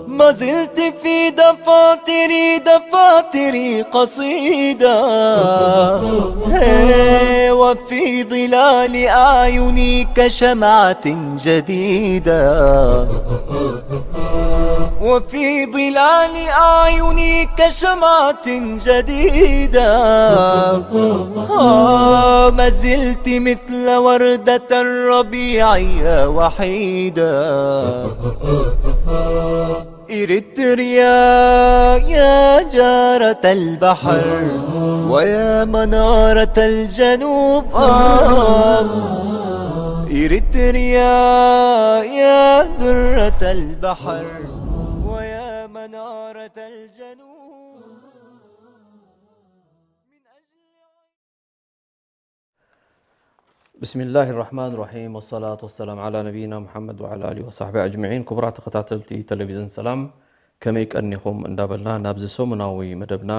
ما زلت في دفاتري، دفاتري قصيدة، هي، وفي ظلال أعيني كشمعة جديدة، وفي ظلال أعيني كشمعة جديدة. آه، ما زلت مثل وردة الربيع وحيدة. إريتريا يا جارة البحر ويا منارة الجنوب، آه. إريتريا يا درة البحر ويا منارة الجنوب. بسم الله الرحمن الرحيم، والصلاة والسلام على نبينا محمد وعلى آله وصحبه أجمعين። ክቡራት ተኸታተልቲ ቴሌቪዥን ሰላም፣ ከመይ ቀኒኹም እንዳበልና፣ ናብዚ ሰሙናዊ መደብና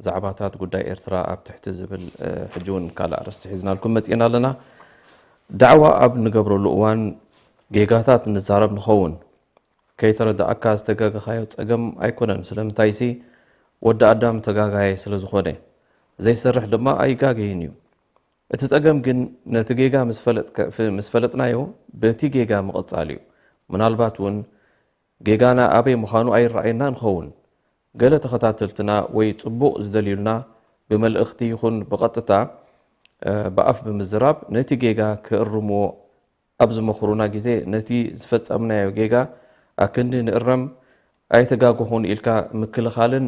ዛዕባታት ጉዳይ ኤርትራ ኣብ ትሕቲ ዝብል፣ እ፣ ሕጂ እውን ካልእ ኣርእስቲ ሒዝናልኩም መጺእና ኣለና። ዳዕዋ ኣብ ንገብረሉ እዋን ጌጋታት ንዛረብ ንኸውን። ከይተረድኣካ ዝተጋገኻዮ ጸገም ኣይኮነን። ስለምንታይሲ፣ ወዲ ኣዳም ተጋጋየ ስለ ዝኾነ፣ ዘይሰርሕ ድማ ኣይጋገይን እዩ። እቲ ጸገም ግን፣ ነቲ ጌጋ ምስ ፈለጥከ-፣ ፍ-፣ ምስ ፈለጥናዮ፣ በቲ ጌጋ ምቕጻል እዩ። ምናልባት እውን፣ ጌጋና ኣበይ ምዃኑ ኣይረኣየና ንኸውን። ገለ ተኸታተልትና ወይ ጽቡቕ ዝደልዩልና፣ ብመልእኽቲ ይኹን ብቐጥታ፣ እ፣ ብኣፍ ብምዝራብ፣ ነቲ ጌጋ ክእርምዎ ኣብ ዝመኽሩና ግዜ፣ ነቲ ዝፈጸምናዮ ጌጋ ኣክንዲ ንእረም፣ ኣይተጋገኹን ኢልካ ምክልኻልን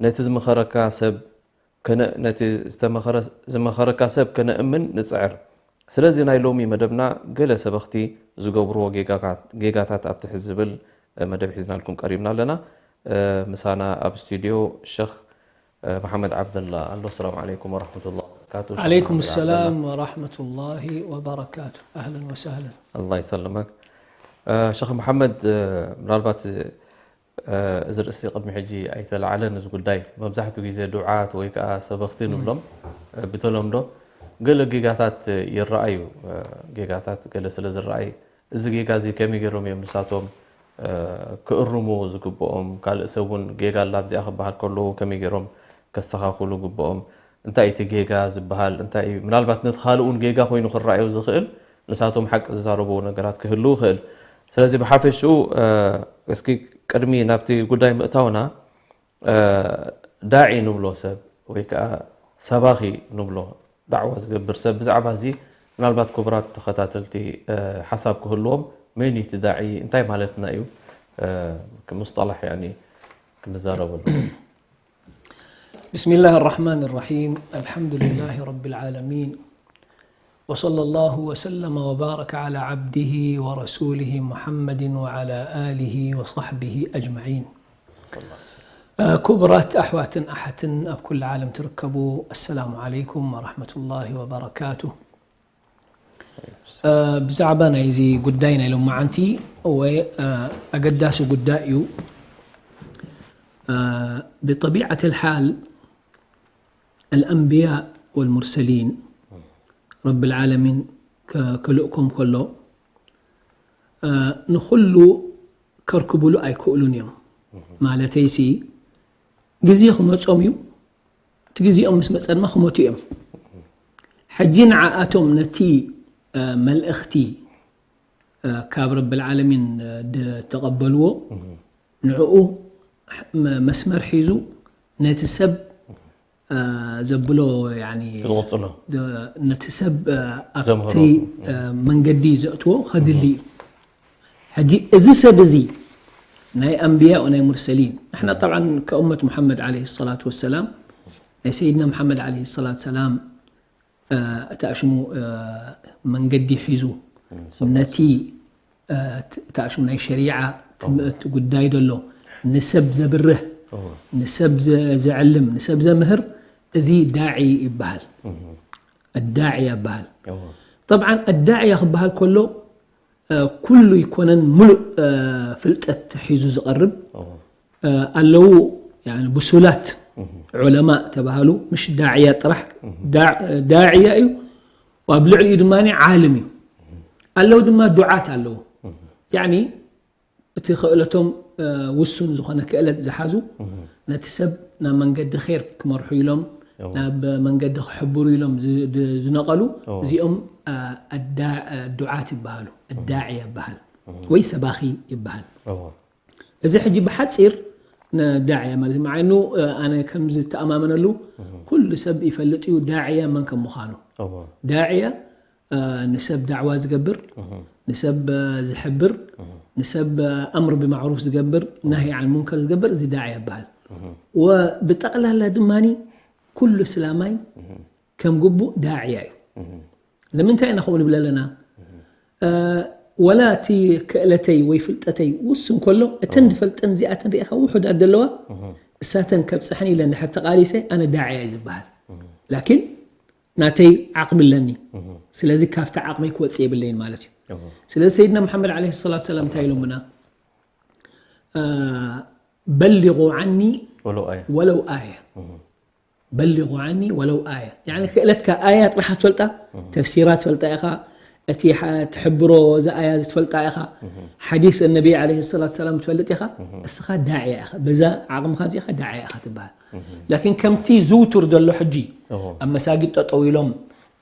ነቲ ዝመኸረካ ሰብ ከነ-፣ ነቲ ዝተመኸረ-፣ ዝመኸረካ ሰብ ከነእምን ንጽዕር። ስለዚ ናይ ሎሚ መደብና ገለ ሰበኽቲ ዝገብርዎ ጌጋታት፣ ጌጋታት ኣብ ትሕቲ ዝብል መደብ ሒዝናልኩም ቀሪብና ኣለና። ምሳና ኣብ ስቱድዮ ሸኽ መሓመድ ዓብደላ ኣሎ። ሰላም ዓለይኩም ወራህመቱላሂ ወበረካቱ። ሸኽ ዓለይኩም መሓመድ ሰላም ዓብደላ። ወራህመቱላሂ ወበረካቱ። ኣህለን ወሳህለን። ኣላህ ይሰልመክ። ሸኽ መሓመድ፣ ምናልባት እዚ ርእስቲ ቅድሚ ሕጂ ኣይተለዓለን፣ እዚ ጉዳይ። መብዛሕትኡ ግዜ ዱዓት ወይ ከዓ ሰበኽቲ ንብሎም፣ ብተለምዶ ገለ ጌጋታት ይረኣዩ። ጌጋታት ገለ ስለ ዝረኣይ፣ እዚ ጌጋ እዚ ከመይ ገይሮም እዮም ንሳቶም ክእርምዎ ዝግብኦም? ካልእ ሰብ እውን ጌጋ ኣላ ኣብዚኣ ክበሃል ከለዉ ከመይ ገይሮም ከስተኻኽሉ ግብኦም? እንታይ እቲ ጌጋ ዝበሃል? እንታይ እዩ? ምናልባት ነቲ ካልእ እውን ጌጋ ኮይኑ ክረኣዮ ዝኽእል፣ ንሳቶም ሓቂ ዝዛረብዎ ነገራት ክህልው ይኽእል። ስለዚ ብሓፈሽኡ፣ እ፣ እስኪ ቅድሚ ናብቲ ጉዳይ ምእታውና፣ እ፣ ዳዒ ንብሎ ሰብ ወይ ከዓ ሰባኺ ንብሎ፣ ዳዕዋ ዝገብር ሰብ፣ ብዛዕባ እዚ ምናልባት ክቡራት ተኸታተልቲ፣ እ፣ ሓሳብ ክህልዎም፣ መን እዩ እቲ ዳዒ? እንታይ ማለትና እዩ? እ፣ ሙስጠላሕ ያኒ ክንዛረበሉ። بسم الله الرحمن الرحيم. الحمد لله رب العالمين. وصلى الله وسلم وبارك على عبده ورسوله محمد وعلى آله وصحبه أجمعين. آه، ክቡራት ኣሕዋትን ኣሓትን ኣብ ኩሉ ዓለም ትርከቡ፣ السلام عليكم ورحمة الله وبركاته. እ፣ ብዛዕባ ናይዚ ጉዳይ ናይ ሎማዓንቲ፣ እወ፣ እ፣ ኣገዳሲ ጉዳይ እዩ። እ፣ ብጠቢዓት ልሓል፣ ኣልኣንብያ ወልሙርሰሊን፣ ረቢ ልዓለሚን ከ-፣ ክልእኮም ከሎ፣ እ፣ ንኹሉ ከርክቡሉ ኣይክእሉን እዮም። ማለተይሲ፣ ግዜ ክመጾም እዩ። እቲ ግዜኦም ምስ መጸ ድማ ክሞቱ እዮም። ሕጂ ንዓኣቶም ነቲ፣ እ፣ መልእኽቲ፣ እ፣ ካብ ረብል ዓለሚን፣ እ፣ ዝተቐበልዎ፣ ንዕኡ ሕ-፣ መ-፣ መስመር ሒዙ ነቲ ሰብ፣ እ፣ ዘብሎ፣ ያኒ፣ ዝቕጽሎ። ደ-፣ ነቲ ሰብ፣ እ፣ ኣብቲ፣ ዘምህሮ። እ፣ መንገዲ ዘእትዎ ከድሊ እዩ። ሕጂ እዚ ሰብ እዚ ናይ ኣንብያ ወናይ ሙርሰሊን፣ ንሕና ጠብዓን ከእመት ሙሓመድ ዓለይሂ ሰላቱ ወሰላም፣ ናይ ሰይድና ሙሓመድ ዓለይሂ ሰላቱ ሰላም፣ እ፣ እቲ ኣሽሙ፣ እ፣ መንገዲ ሒዙ፣ ነቲ፣ እ፣ ት-፣ እታ ሽም ናይ ሸሪዓ ትምህርቲ ጉዳይ ደሎ፣ ንሰብ ዘብርህ፣ እዎ። ንሰብ ዘ-፣ ዘዕልም፣ ንሰብ ዘምህር፣ እዚ ዳዒ ይበሃል። እህ። ኣዳዕያ ይበሃል። እዎ። ጠብዓን ኣዳዕያ ክበሃል ከሎ፣ እ፣ ኩሉ ይኮነን ምሉእ፣ እ፣ ፍልጠት ሒዙ ዝቐርብ። እዎ። እ፣ ኣለዉ፣ ያኒ፣ ብሱላት እህ። ዑለማ ተባሃሉ፣ ምሽ ዳዕያ ጥራሕ፣ እህ። ዳ-፣ ዳዕያ እዩ። ኣብ ልዕሊኡ ድማ ዓልም እዩ። ኣለዉ ድማ ዱዓት ኣለዉ። እህ። ያኒ፣ እቲ ክእለቶም፣ እ፣ ውሱን ዝኾነ ክእለት ዝሓዙ፣ እህ። ነቲ ሰብ ናብ መንገዲ ኼር ክመርሑ ኢሎም፣ እዎ። ናብ መንገዲ ክሕብሩ ኢሎም ዝ-፣ ድ-፣ ዝነቐሉ፣ እዎ። እዚኦም፣ እ፣ ኣዳ-፣ እ፣ ዱዓት ይበሃሉ። እህ። ኣዳዕያ ይበሃል። እህ። ወይ ሰባኺ ይበሃል። እዎ። እዚ ሕጂ ብሓጺር ንዳዕያ ማለት እዩ። መዓኑ፣ እ፣ ኣነ ከም ዝተኣማመነሉ እህ። ኩሉ ሰብ ይፈልጥ እዩ ዳዕያ መን ከም ምዃኑ። እዎ። ዳዕያ፣ እ፣ ንሰብ ዳዕዋ ዝገብር፣ እህ። ንሰብ፣ እ፣ ዝሕብር፣ እህ። ንሰብ፣ እ፣ ኣምር ብማዕሩፍ ዝገብር፣ እህ። ናሂ ዓን ሙንከር ዝገብር፣ እዚ ዳዕያ ይበሃል። እህ። ወብጠቕላላ ድማኒ ኩሉ ስላማይ እህ። ከም ግቡእ ዳዕያ እዩ። እህ። ንምንታይ ኢና ከምኡ ንብል ኣለና? እህ። እ፣ ወላ እቲ ክእለተይ ወይ ፍልጠተይ ውሱን ከሎ፣ እተን እህ። ዝፈልጠን እዚኣተን ርኢኻ ውሑዳት ዘለዋ፣ እህ። እሳተን ከብጽሐን ኢለ እንድሕር ተቓሊሰ፣ ኣነ ዳዕያ እየ ዝበሃል። እህ። ላኪን ናተይ ዓቕሚ ኣለኒ። እህ። ስለዚ ካብቲ ዓቕመይ ክወጽእ የብለይን ማለት እዩ። እህ። ስለዚ ሰይድና መሓመድ ዓለይሂ ሰላቱ ሰላም እንታይ ኢሎምና? እ፣ በሊጉ ዓኒ ወለው ኣየ። ወለው ኣየ። እህ። በሊጉ ዓኒ ወለው ኣየ። ያኒ ክእለትካ ኣያ ጥራሕ ትፈልጣ፣ እህ። ተፍሲራ ትፈልጣ ኢኻ፣ እቲ ሓ-፣ ትሕብሮ እዛ ኣያ ትፈልጣ ኢኻ፣ እህ። ሓዲስ ነቢ ዓለይሂ ሰላቱ ሰላም ትፈልጥ ኢኻ፣ እህ። እስኻ ዳዕያ ኢኻ። በዛ ዓቕምኻ እዚኻ ዳዕያ ኢኻ ትበሃል። እህ። ላኪን ከምቲ ዝውቱር ዘሎ ሕጂ እህ። ኣብ መሳጊድ ጠጠው ኢሎም፣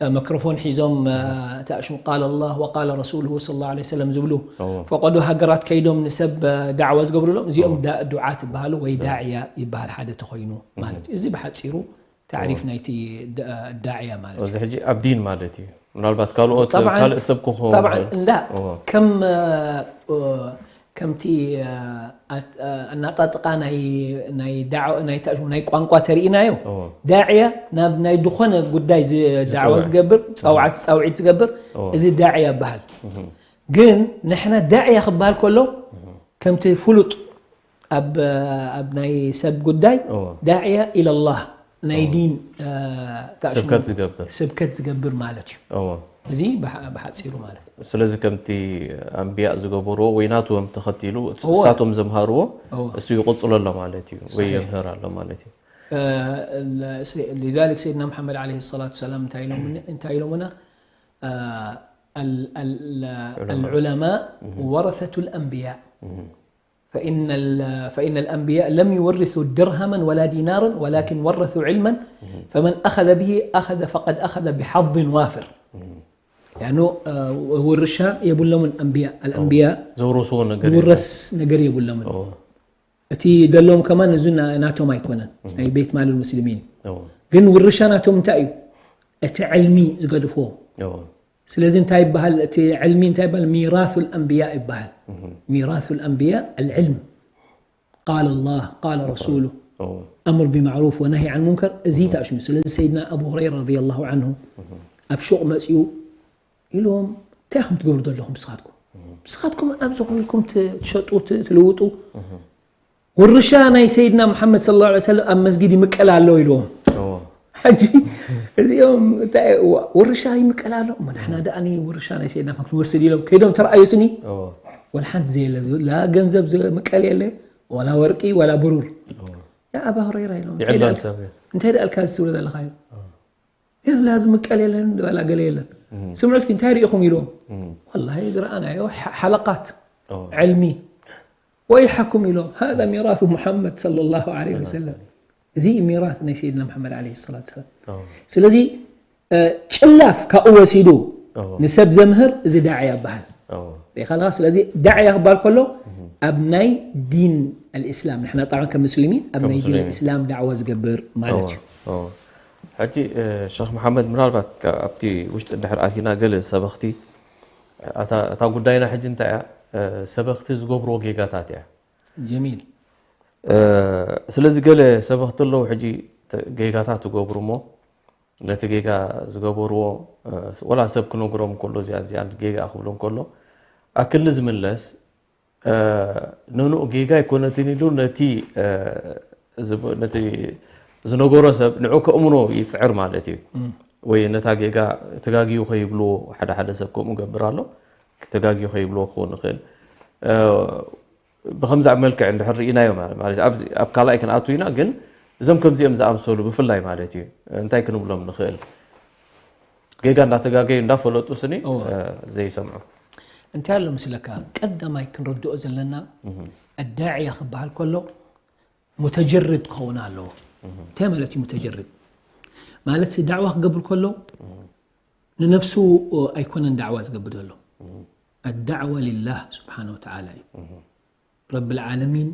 እ፣ መክሮፎን ሒዞም፣ እ፣ እታ ሽም ቃለ ኣላህ ወቃለ ረሱሉሁ ሰለላሁ ዐለይሂ ወሰለም ዝብሉ፣ እዎ። ፈቐዶ ሃገራት ከይዶም ንሰብ፣ እ፣ ዳዕዋ ዝገብሩሎም፣ እዚኦም እዎ። ዳ-፣ ዱዓት ይበሃሉ ወይ ዳ-፣ ዳዕያ ይበሃል ሓደ ተኾይኑ እዎ። ማለት እዩ። እዚ ብሓጺሩ ታዕሪፍ እዎ። ናይቲ ዳ-፣ ዳዕያ ማለት እዚ እዩ። ሕጂ ኣብ ዲን ማለት እዩ። ምናልባት ካልኦት፣ ጠብዓን፣ ካልእ ሰብ ክኾን ጠብዓን፣ ይኽእል። እንዳ፣ እዎ። ከም፣ እ፣ እ፣ ከምቲ፣ እ፣ ኣት-፣ እ፣ ኣናጣጥቃ ናይ፣ ናይ ዳዕ-፣ ናይ ታሽ-፣ ናይ ቋንቋ ተርኢናዮ። እዎ። ዳዕያ ናብ ናይ ዝኾነ ጉዳይ ዝ-፣ ዳዕዋ ዝጽውዕ። ዝገብር፣ ጸውዓት፣ እዎ። ጻውዒት ዝገብር፣ እዎ። እዚ ዳዕያ ይበሃል። እህ። ግን ንሕና ዳዕያ ክበሃል ከሎ፣ እህ። ከምቲ ፍሉጥ ኣብ፣ ኣብ ናይ ሰብ ጉዳይ እዎ። ዳዕያ ኢለላህ ናይ እዎ። ዲን፣ እ፣ ታሽሙ ስብከት ዝገብር። ስብከት ዝገብር ማለት እዩ። እዎ። እዚ ብሓ-፣ ብሓጺሩ ማለት እዩ። ስለዚ ከምቲ ኣንብያ ዝገበርዎ ወይ ናቶም ተኸቲሉ እዎ። እሳቶም ዘምሃርዎ እዎ። እሱ ይቕጽሎ ኣሎ ማለት እዩ ወይ ሰሒሕ። የምህር ኣሎ ማለት እዩ። እ፣ ለ-፣ ሰ-፣ ሊዛሊክ ሰይድና መሓመድ ዓለይሂ ሰላቱ ሰላም እንታይ ኢሎም-፣ እንታይ ኢሎምና? እ፣ ኣል-፣ ኣል-፣ ዑለማ። ኣልዑለማእ እህ። ወረሰቱል ኣንብያ። እህ። فإن ال-، فإن الأنبياء لم يورثوا درهما ولا دينارا ولكن ورثوا علما فمن أخذ به أخذ فقد أخذ بحظ وافر. ያኑ፣ እ፣ ውርሻ የብሎምን ኣንብያ፣ ኣልኣንብያ ዘውረስዎ ነገር ዝውረስ የለን። ነገር የብሎምን። ኦ። እቲ ደሎም ከማን እዚ ና-፣ ናቶም ኣይኮነን፣ እም። ናይ ቤት ማል ሙስሊሚን። ኦ። ግን ውርሻ ናቶም እንታይ እዩ? እቲ ዕልሚ ዝገድፍዎ። ኦ። ስለዚ እንታይ ይበሃል? እቲ ዕልሚ እንታይ ይበሃል? ሚራሱል ኣንብያ ይበሃል። እም። ሚራሱል ኣንብያ ኣልዕልም። ቃለ ላህ፣ ቃለ ረሱሉ፣ ኦ። ኣምር ቢማዕሩፍ ወነህይ ዓን ሙንከር፣ እዚ ኦ። ተኣሽሙ። ስለዚ ሰይድና ኣቡ ሁረይራ ረዲየላሁ ዓንሁ እህ። ኣብ ሹቕ መጺኡ ኢልዎም፣ "እንታይ ኢኹም ትገብሩ ዘለኹም ንስኻትኩም? እህ። ንስኻትኩም ኣብዚ ኮይንኩም ት-፣ ትሸጡ፣ ት-፣ ትልውጡ? እህ። ውርሻ ናይ ሰይድና መሓመድ ሰለላሁ ዐለይሂ ወሰለም ኣብ መስጊድ ይምቀል ኣሎ" ኢልዎም። ኦ። ሕጂ እዚኦም እንታይ፣ ዋ-፣ ውርሻ ይምቀል ኣሎ? እሞ ንሕና ደኣ ኒ ውርሻ ናይ ሰይድና መሓመድ ክንወስድ ኢሎም ከይዶም ተረኣዩ ስኒ? ኦ። ወላ ሓንቲ ዘየለ፣ ላ ገንዘብ ዝምቀል የለ፣ ወላ ወርቂ፣ ወላ ብሩር። ኦ። ያ ኣባ ሁረይራ ኢሎም፣ እንታይ ይዕላል ደኣልካ፣ ሰብ እዩ። እንታይ ደኣልካ እዚ ትብሎ ዘለኻ እዩ? ኦ። ኢሎም፣ ላ ዝምቀል የለን፣ ዋላ ገለ የለን። እም። ስምዑ እስኪ፣ እንታይ ርኢኹም ኢሎም? እም። ወላሂ ዝረኣናዮ ሓ-፣ ሓለቃት ኦ። ዕልሚ። ወይሓኩም ኢሎም፣ ሃዛ ሚራሱ ሙሓመድ ሰለላሁ ዐለይሂ ወሰለም። እዚ ሚራስ ናይ ሰይድና መሓመድ ዐለይሂ ሰላቱ ወሰላም። ኦ። ስለዚ፣ እ፣ ጭላፍ ካብኡ ወሲዱ ኦ። ንሰብ ዘምህር እዚ ዳዕያ ይበሃል። ኦ። ርኢኻ ኣለኻ? ስለዚ ዳዕያ ክበሃል ከሎ እህ። ኣብ ናይ ዲን ኣልእስላም፣ ንሕና ጣብዓን ከም ሙስሊሚን ኣብ ከም ናይ ዲን ሙስሊሚን። ኣልእስላም ዳዕዋ ዝገብር ማለት ኦ። እዩ። ኦ። ሕጂ፣ እ፣ ሸኽ መሓመድ፣ ምናልባት ከ-፣ ኣብቲ ውሽጢ እንድሕር ኣቲና ገለ ሰበኽቲ፣ ኣታ፣ እታ ጉዳይና ሕጂ እንታይ እያ? እ፣ ሰበኽቲ ዝገብርዎ ጌጋታት እያ። ጀሚል። እ፣ ስለዚ ገለ ሰበኽቲ ኣለዉ፣ ሕጂ ተ-፣ ጌጋታት ትገብሩ እሞ፣ ነቲ ጌጋ ዝገበርዎ፣ እ፣ ወላ ሰብ ክነግሮም ከሎ፣ እዚኣ፣ እዚኣ ጌጋ ክብሎም ከሎ፣ ኣክል ዝምለስ ንንኡ ጌጋ ኣይኮነትን ኢሉ ነቲ ዝብ- ነቲ ዝነገሮ ሰብ ንዑ ከእምኖ ይፅዕር ማለት እዩ። ወይ ነታ ጌጋ ተጋግዩ ከይብልዎ ሓደ ሓደ ሰብ ከምኡ ገብር ኣሎ። ተጋግዩ ከይብልዎ ክኸውን ይኽእል። ብከምዚ ኣብ መልክዕ እንድሕር ርኢናዮ ማለት ማለት ኣብዚ ኣብ ካልኣይ ክንኣቱ ኢና። ግን እዞም ከምዚኦም ዝኣምሰሉ ብፍላይ ማለት እዩ እንታይ ክንብሎም ንኽእል? ጌጋ እንዳተጋገዩ እንዳፈለጡ ስኒ ዘይሰምዑ። እንታይ ኣሎ መስለካ፣ ቀዳማይ ክንርድኦ ዘለና ኣዳዕያ ክበሃል ከሎ ሙተጀርድ ክኸውን ኣለዎ። እንታይ ማለት እዩ ሙተጀርድ? ማለት ዳዕዋ ክገብር ከሎ ንነፍሱ ኣይኮነን ዳዕዋ ዝገብር ዘሎ። ኣዳዕዋ ሊላህ ስብሓነ ወተዓላ እዩ። ረብል ዓለሚን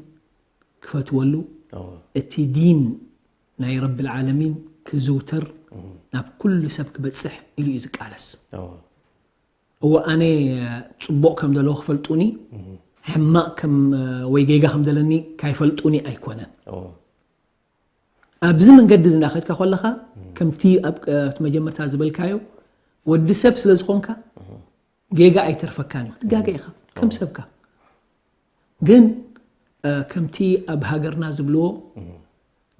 ክፈትወሉ፣ እቲ ዲን ናይ ረብል ዓለሚን ክዝውተር፣ ናብ ኩሉ ሰብ ክበፅሕ ኢሉ እዩ ዝቃለስ። እወ ኣነ ፅቡቕ ከም ዘለዎ ክፈልጡኒ፣ ሕማቕ ከም ወይ ጌጋ ከም ዘለኒ ካይፈልጡኒ ኣይኮነን። ኣብዚ መንገዲ እዚ እናኸድካ ከለኻ ከምቲ ኣብ ኣብቲ መጀመርታ ዝበልካዮ ወዲ ሰብ ስለ ዝኾንካ ጌጋ ኣይተርፈካን እዩ። ትጋገ ኢኻ ከም ሰብካ። ግን ከምቲ ኣብ ሃገርና ዝብልዎ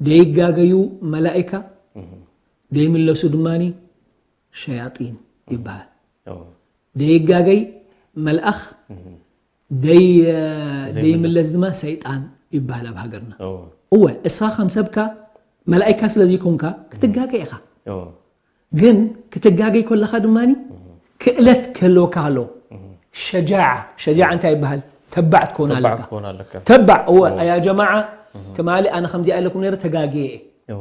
ደይጋገዩ መላኢካ ደይምለሱ ድማ ሸያጢን ይበሃል። ደይጋገይ መልኣኽ ደይ ደይምለስ ድማ ሰይጣን ይበሃል ኣብ ሃገርና። እወ እስኻ ከም ሰብካ መላኢካ ስለ ዘይኮንካ ክትጋገ ኢኻ። ግን ክትጋገይ ከለኻ ድማ ክእለት ክህልወካ ኣለዎ። ሸጃዓ ሸጃዓ እንታይ ይበሃል? ተባዕ ትከውን ኣለካ። ተባዕ እወ ኣያ ጀማዓ ትማሊ ኣነ ከምዚኣ ኢለኩም ነይረ ተጋግየ እየ።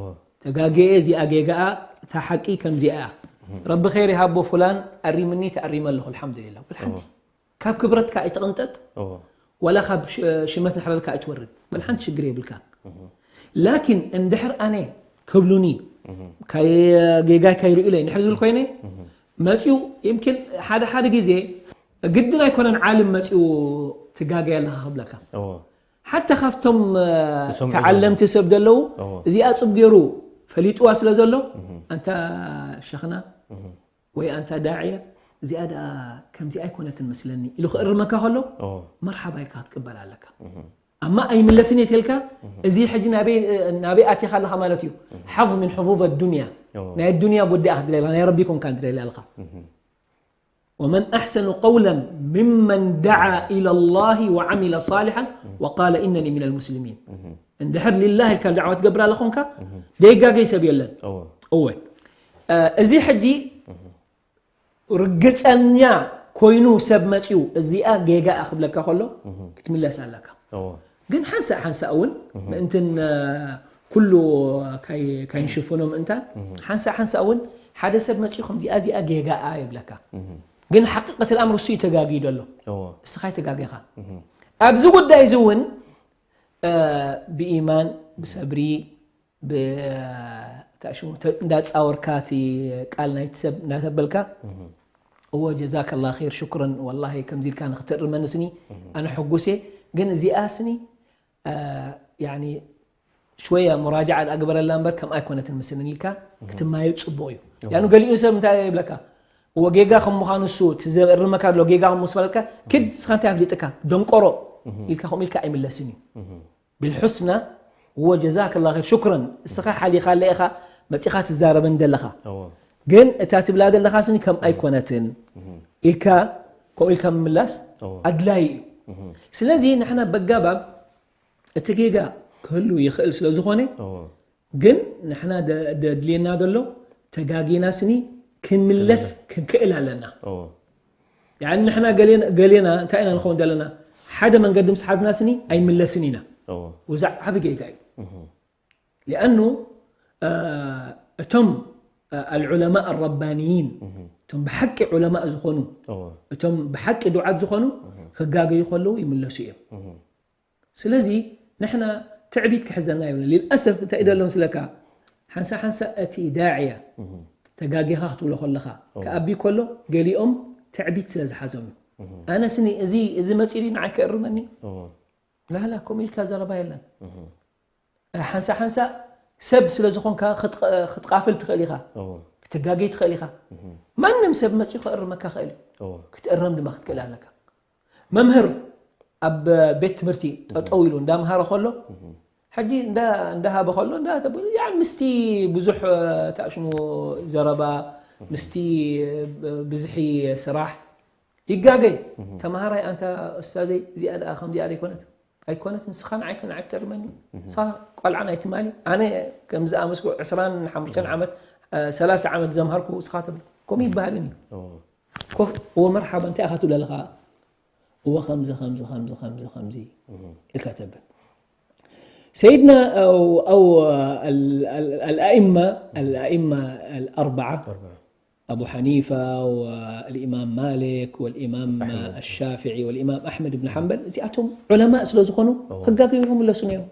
ተጋግየ እዚኣ ጌጋኣ እታ ሓቂ ከምዚኣ እያ። ረቢ ኸይር ይሃቦ ፉላን ኣሪምኒ ተኣሪመ ኣለኹ ኣልሓምዱሊላ። ወልሓንቲ ካብ ክብረትካ ኣይትቕንጠጥ ወላ ካብ ሽመት ንሕረልካ ኣይትወርድ። ወልሓንቲ ሽግር የብልካ። ላኪን እንድሕር ኣነ ክብሉኒ ጌጋይ ከይርእዩለይ ንድሕር ዝብል ኮይነ መፅኡ ይምኪን ሓደ ሓደ ግዜ ግድን ኣይኮነን ዓልም መፅኡ ትጋገ ኣለካ ክብለካ። ሓታ ካብቶም ተዓለምቲ ሰብ ዘለዉ እዚኣ ፅብ ገይሩ ፈሊጥዋ ስለ ዘሎ ኣንታ ሸኽና ወይ ኣንታ ዳዕያ እዚኣ ደኣ ከምዚ ኣይኮነትን መስለኒ ኢሉ ክእርመካ ከሎ መርሓባ ኢልካ ክትቅበል ኣለካ። ኣማ ኣይምለስን እየ ተልካ እዚ ሕጂ ናበይ ኣቲኻ ኣለኻ ማለት እዩ። ሓظ ምን ሕظوظ ኣዱንያ ናይ ኣዱንያ ጉዳይ ክትደልያ ናይ ረቢ ኮንካ ትደልያ ኣለኻ። ومن أحسن قولا ممن دعا إلى الله وعمل صالحا وقال إنني من المسلمين። እንድሕር ሊላህ ኢልካ ዳዕዋ ትገብር ኣለ ኾንካ ደይጋገይ ሰብ የለን። እወ እዚ ሕጂ ርግፀኛ ኮይኑ ሰብ መፅዩ እዚኣ ጌጋ እያ ክብለካ ከሎ ክትምለስ ኣለካ። ግን ሓንሳእ ሓንሳእ እውን ምእንትን ኩሉ ካይንሽፍኖ ምእንታን ሓንሳእ ሓንሳእ እውን ሓደ ሰብ መፅዩ ከምዚኣ እዚኣ ጌጋ እያ ይብለካ። ግን ሓቂቀት ልኣምር እሱ እዩ ተጋግዩ ዘሎ። እስኻ ይተጋገኻ ኣብዚ ጉዳይ እዚ እውን ብኢማን ብሰብሪ እንዳፃወርካ እቲ ቃል ናይቲ ሰብ እንዳተበልካ እወ ጀዛከላ ር ሽኩረን ወላ ከምዚ ኢልካ ንክትእርመኒ ስኒ ኣነ ሕጉስ እየ። ግን እዚኣ ስኒ ሽወያ ሙራጃዓ ኣግበረላ እምበር ከም ኣይኮነትን ምስልን ኢልካ ክትማዩ ፅቡቅ እዩ። ያኑ ገሊኡ ሰብ እንታይ ይብለካ እወ ጌጋ ከም ምዃኑ እሱ እቲ ዘእርመካ ኣሎ ጌጋ ከም ምስ ፈለጥካ ክድ ስኻ እንታይ ኣፍሊጥካ ደንቆሮ ኢልካ ከምኡ ኢልካ ኣይምለስን እዩ። ብልሑስና እወ ጀዛከላ ር ሽኩረን እስኻ ሓሊኻለ ኢኻ መፂኻ ትዛረበን ዘለኻ። ግን እታ ትብላ ዘለኻ ስኒ ከም ኣይኮነትን ኢልካ ከምኡ ኢልካ ምምላስ ኣድላይ እዩ። ስለዚ ንሕና በጋባብ እቲ ጌጋ ክህሉ ይኽእል ስለ ዝኾነ ግን ንሕና ደድልየና ዘሎ ተጋጊና ስኒ ክንምለስ ክንክእል ኣለና። ንሕና ገሌና እንታይ ኢና ንኸውን ዘለና ሓደ መንገዲ ምስ ሓዝና ስኒ ኣይንምለስን ኢና። ውዛዕ ዓብ ጌጋ እዩ። ሊኣኑ እቶም ኣልዑለማእ ኣረባንይን እቶም ብሓቂ ዑለማእ ዝኾኑ እቶም ብሓቂ ዱዓት ዝኾኑ ክጋገዩ ከለዉ ይምለሱ እዮም። ስለዚ ንሕና ትዕቢት ክሕዘና ይብለን። ሊልኣሰፍ እንታይ ደሎ ምስለካ ሓንሳ ሓንሳ እቲ ዳዕያ ተጋጊኻ ክትብሎ ከለኻ ክኣቢ ከሎ ገሊኦም ትዕቢት ስለ ዝሓዞም እዩ። ኣነ ስኒ እዚ እዚ መፂኡ ንዓይ ክእርመኒ ላላ ከምኡ ኢልካ ዘረባ የለን። ሓንሳ ሓንሳ ሰብ ስለ ዝኾንካ ክትቃፍል ትኽእል ኢኻ፣ ክትጋገይ ትኽእል ኢኻ። ማንም ሰብ መፂኡ ክእርመካ ክእል እዩ። ክትእረም ድማ ክትክእል ኣለካ። መምህር ኣብ ቤት ትምህርቲ ጠጠው ኢሉ እንዳምሃረ ከሎ፣ ሕጂ እንዳ እንዳሃበ ከሎ እንዳ ተብሉ፣ ያኒ ምስቲ ብዙሕ፣ እ፣ ተኣሽሙ ዘረባ፣ ምስቲ፣ እ፣ ብዝሒ ስራሕ ይጋገ። ተማሃራይ፣ ኣንታ ኡስታዘይ፣ እዚኣ ደኣ ከምዚኣ ኣይኮነት፣ ኣይኮነት፣ ንስኻ ንዓይ ንዓይ ክተርመኒ፣ ንስኻ ቆልዓ ናይ ትማሊ፣ ኣነ ከም ዝኣመስኩ ዕስራን ሓሙሽተን ዓመት፣ እ፣ ሰላሳ ዓመት ዘምሃርኩ ንስኻ ትብል፣ ከምኡ ይበሃልን እዩ። ኮፍ፣ እወ መርሓባ፣ እንታይ ኢኻ ትብል ኣለኻ? እወ ከምዚ፣ ከምዚ፣ ከምዚ፣ ከምዚ፣ ከምዚ ኢልካ ተብል። سيدنا أو أو ال- ال- الأئمة الأئمة الأربعة أبو حنيفة والإمام مالك والإمام الشافعي والإمام أحمد بن حنبل እዚኣቶም ዑለማእ ስለ ዝኾኑ ክጋገዩ ይምለሱ ነይሮም።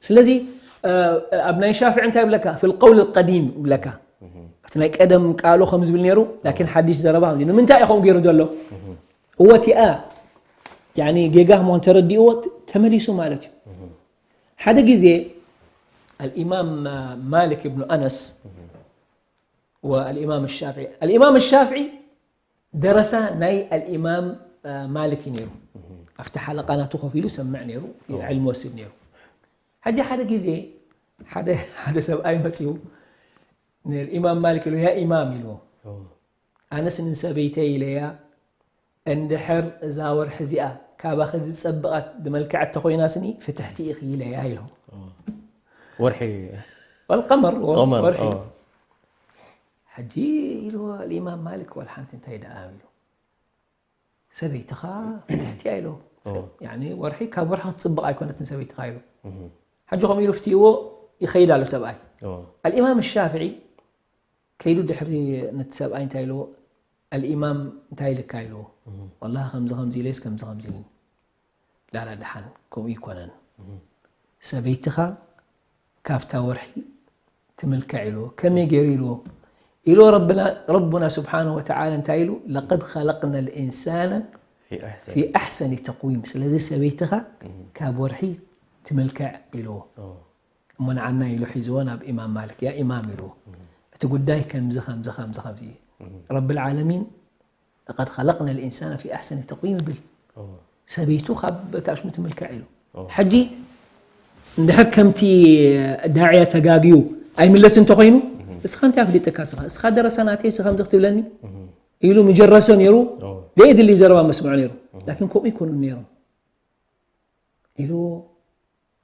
ስለዚ እ፣ ኣብ ናይ ሻፍዒ እንታይ ይብለካ? في القول القديم ይብለካ። እቲ ናይ ቀደም ቃሉ ከም ዝብል ነይሩ፣ ላኪን ሓዲሽ ዘረባ ከምዚ። ንምንታይ ኢኹም ገይሩ ዘሎ? እወ እቲኣ ያኒ ጌጋ ምዃን ተረዲእዎ ተ- ተመሊሱ ማለት እዩ። ሓደ ግዜ الإمام مالك بن أنس والإمام الشافعي الإمام الشافعي ደረሳ ናይ الإمام ማልክ እዩ ነይሩ። ኣብቲ ሓለቃ ናቱ ኮፍ ኢሉ ሰምዕ ነይሩ፣ ዕልሚ ወስድ ነይሩ። ሕጂ ሓደ ግዜ ሓደ ሓደ ሰብኣይ መፅዩ ንኢማም ማልክ ኢሉ ያ ኢማም ኢልዎ ኣነስ ንሰበይተይ ኢለያ እንድሕር እዛ ወርሒ እዚኣ ካባኺ ዝጸበቐት ዝመልከዐት ተኾይናስኒ ፍትሕቲ ኢኺ ኢለያ ኢሉ። ወርሒ والقمر قمر ወርሒ اه ሕጂ ኢልዎ الإمام ማልክ ወላ ሓንቲ እንታይ ደኣ ኢሉ ሰበይትኻ ፍትሕቲ እያ ኢሉ ያኒ ወርሒ ካብ ወርሒ ክትጽብቕ ኣይኮነትን ሰበይትኻ ኢሉ ሕጂ ከምኡ ኢሉ ፍትይዎ ይኸይድ ኣሎ ሰብኣይ اه الإمام الشافعي ከይዱ ድሕሪ ነቲ ሰብኣይ እንታይ ኢልዎ الإمام እንታይ ኢልካ ኢልዎ والله ከምዚ ከምዚ ኢለስ ከምዚ ከምዚ ኢሉኒ ላላ ደሓን ከምኡ ይኮነን ሰበይትኻ ካብታ ወርሒ ትምልከዕ ኢልዎ ከመይ ገይሩ ኢልዎ ኢልዎ ربنا ربنا سبحانه وتعالى እንታይ ኢሉ لقد خلقنا الإنسان في احسن في أحسن تقويم ስለዚ ሰበይትኻ ካብ ወርሒ ትምልከዕ ኢልዎ اه እሞ ንዓና ኢሉ ሒዝዎ ናብ ኢማም ማልክ ያ ኢማም ኢልዎ እቲ ጉዳይ ከምዚ ከምዚ ከምዚ ከምዚ እዩ ረቢ ልዓለሚን لقد خلقنا الإنسان في أحسن تقويم ይብል اه ሰበይቱ ካብ ታሽሙ ትምልከዕ ኢሉ اه ሕጂ እንድሕር ከምቲ ዳዕያ ተጋግዩ ኣይምለስ እንተኮይኑ እስኻ እንታይ ኣፍሊጥካ ስኻ እስኻ ደረሳ ናተይ ስኻ ከምዚ ክትብለኒ ኢሉ ምጀረሶ ነይሩ اه ደየድሊ ዘረባ መስምዑ ነይሩ ላኪን ከምኡ ይኮኑ ነይሮም ኢሉ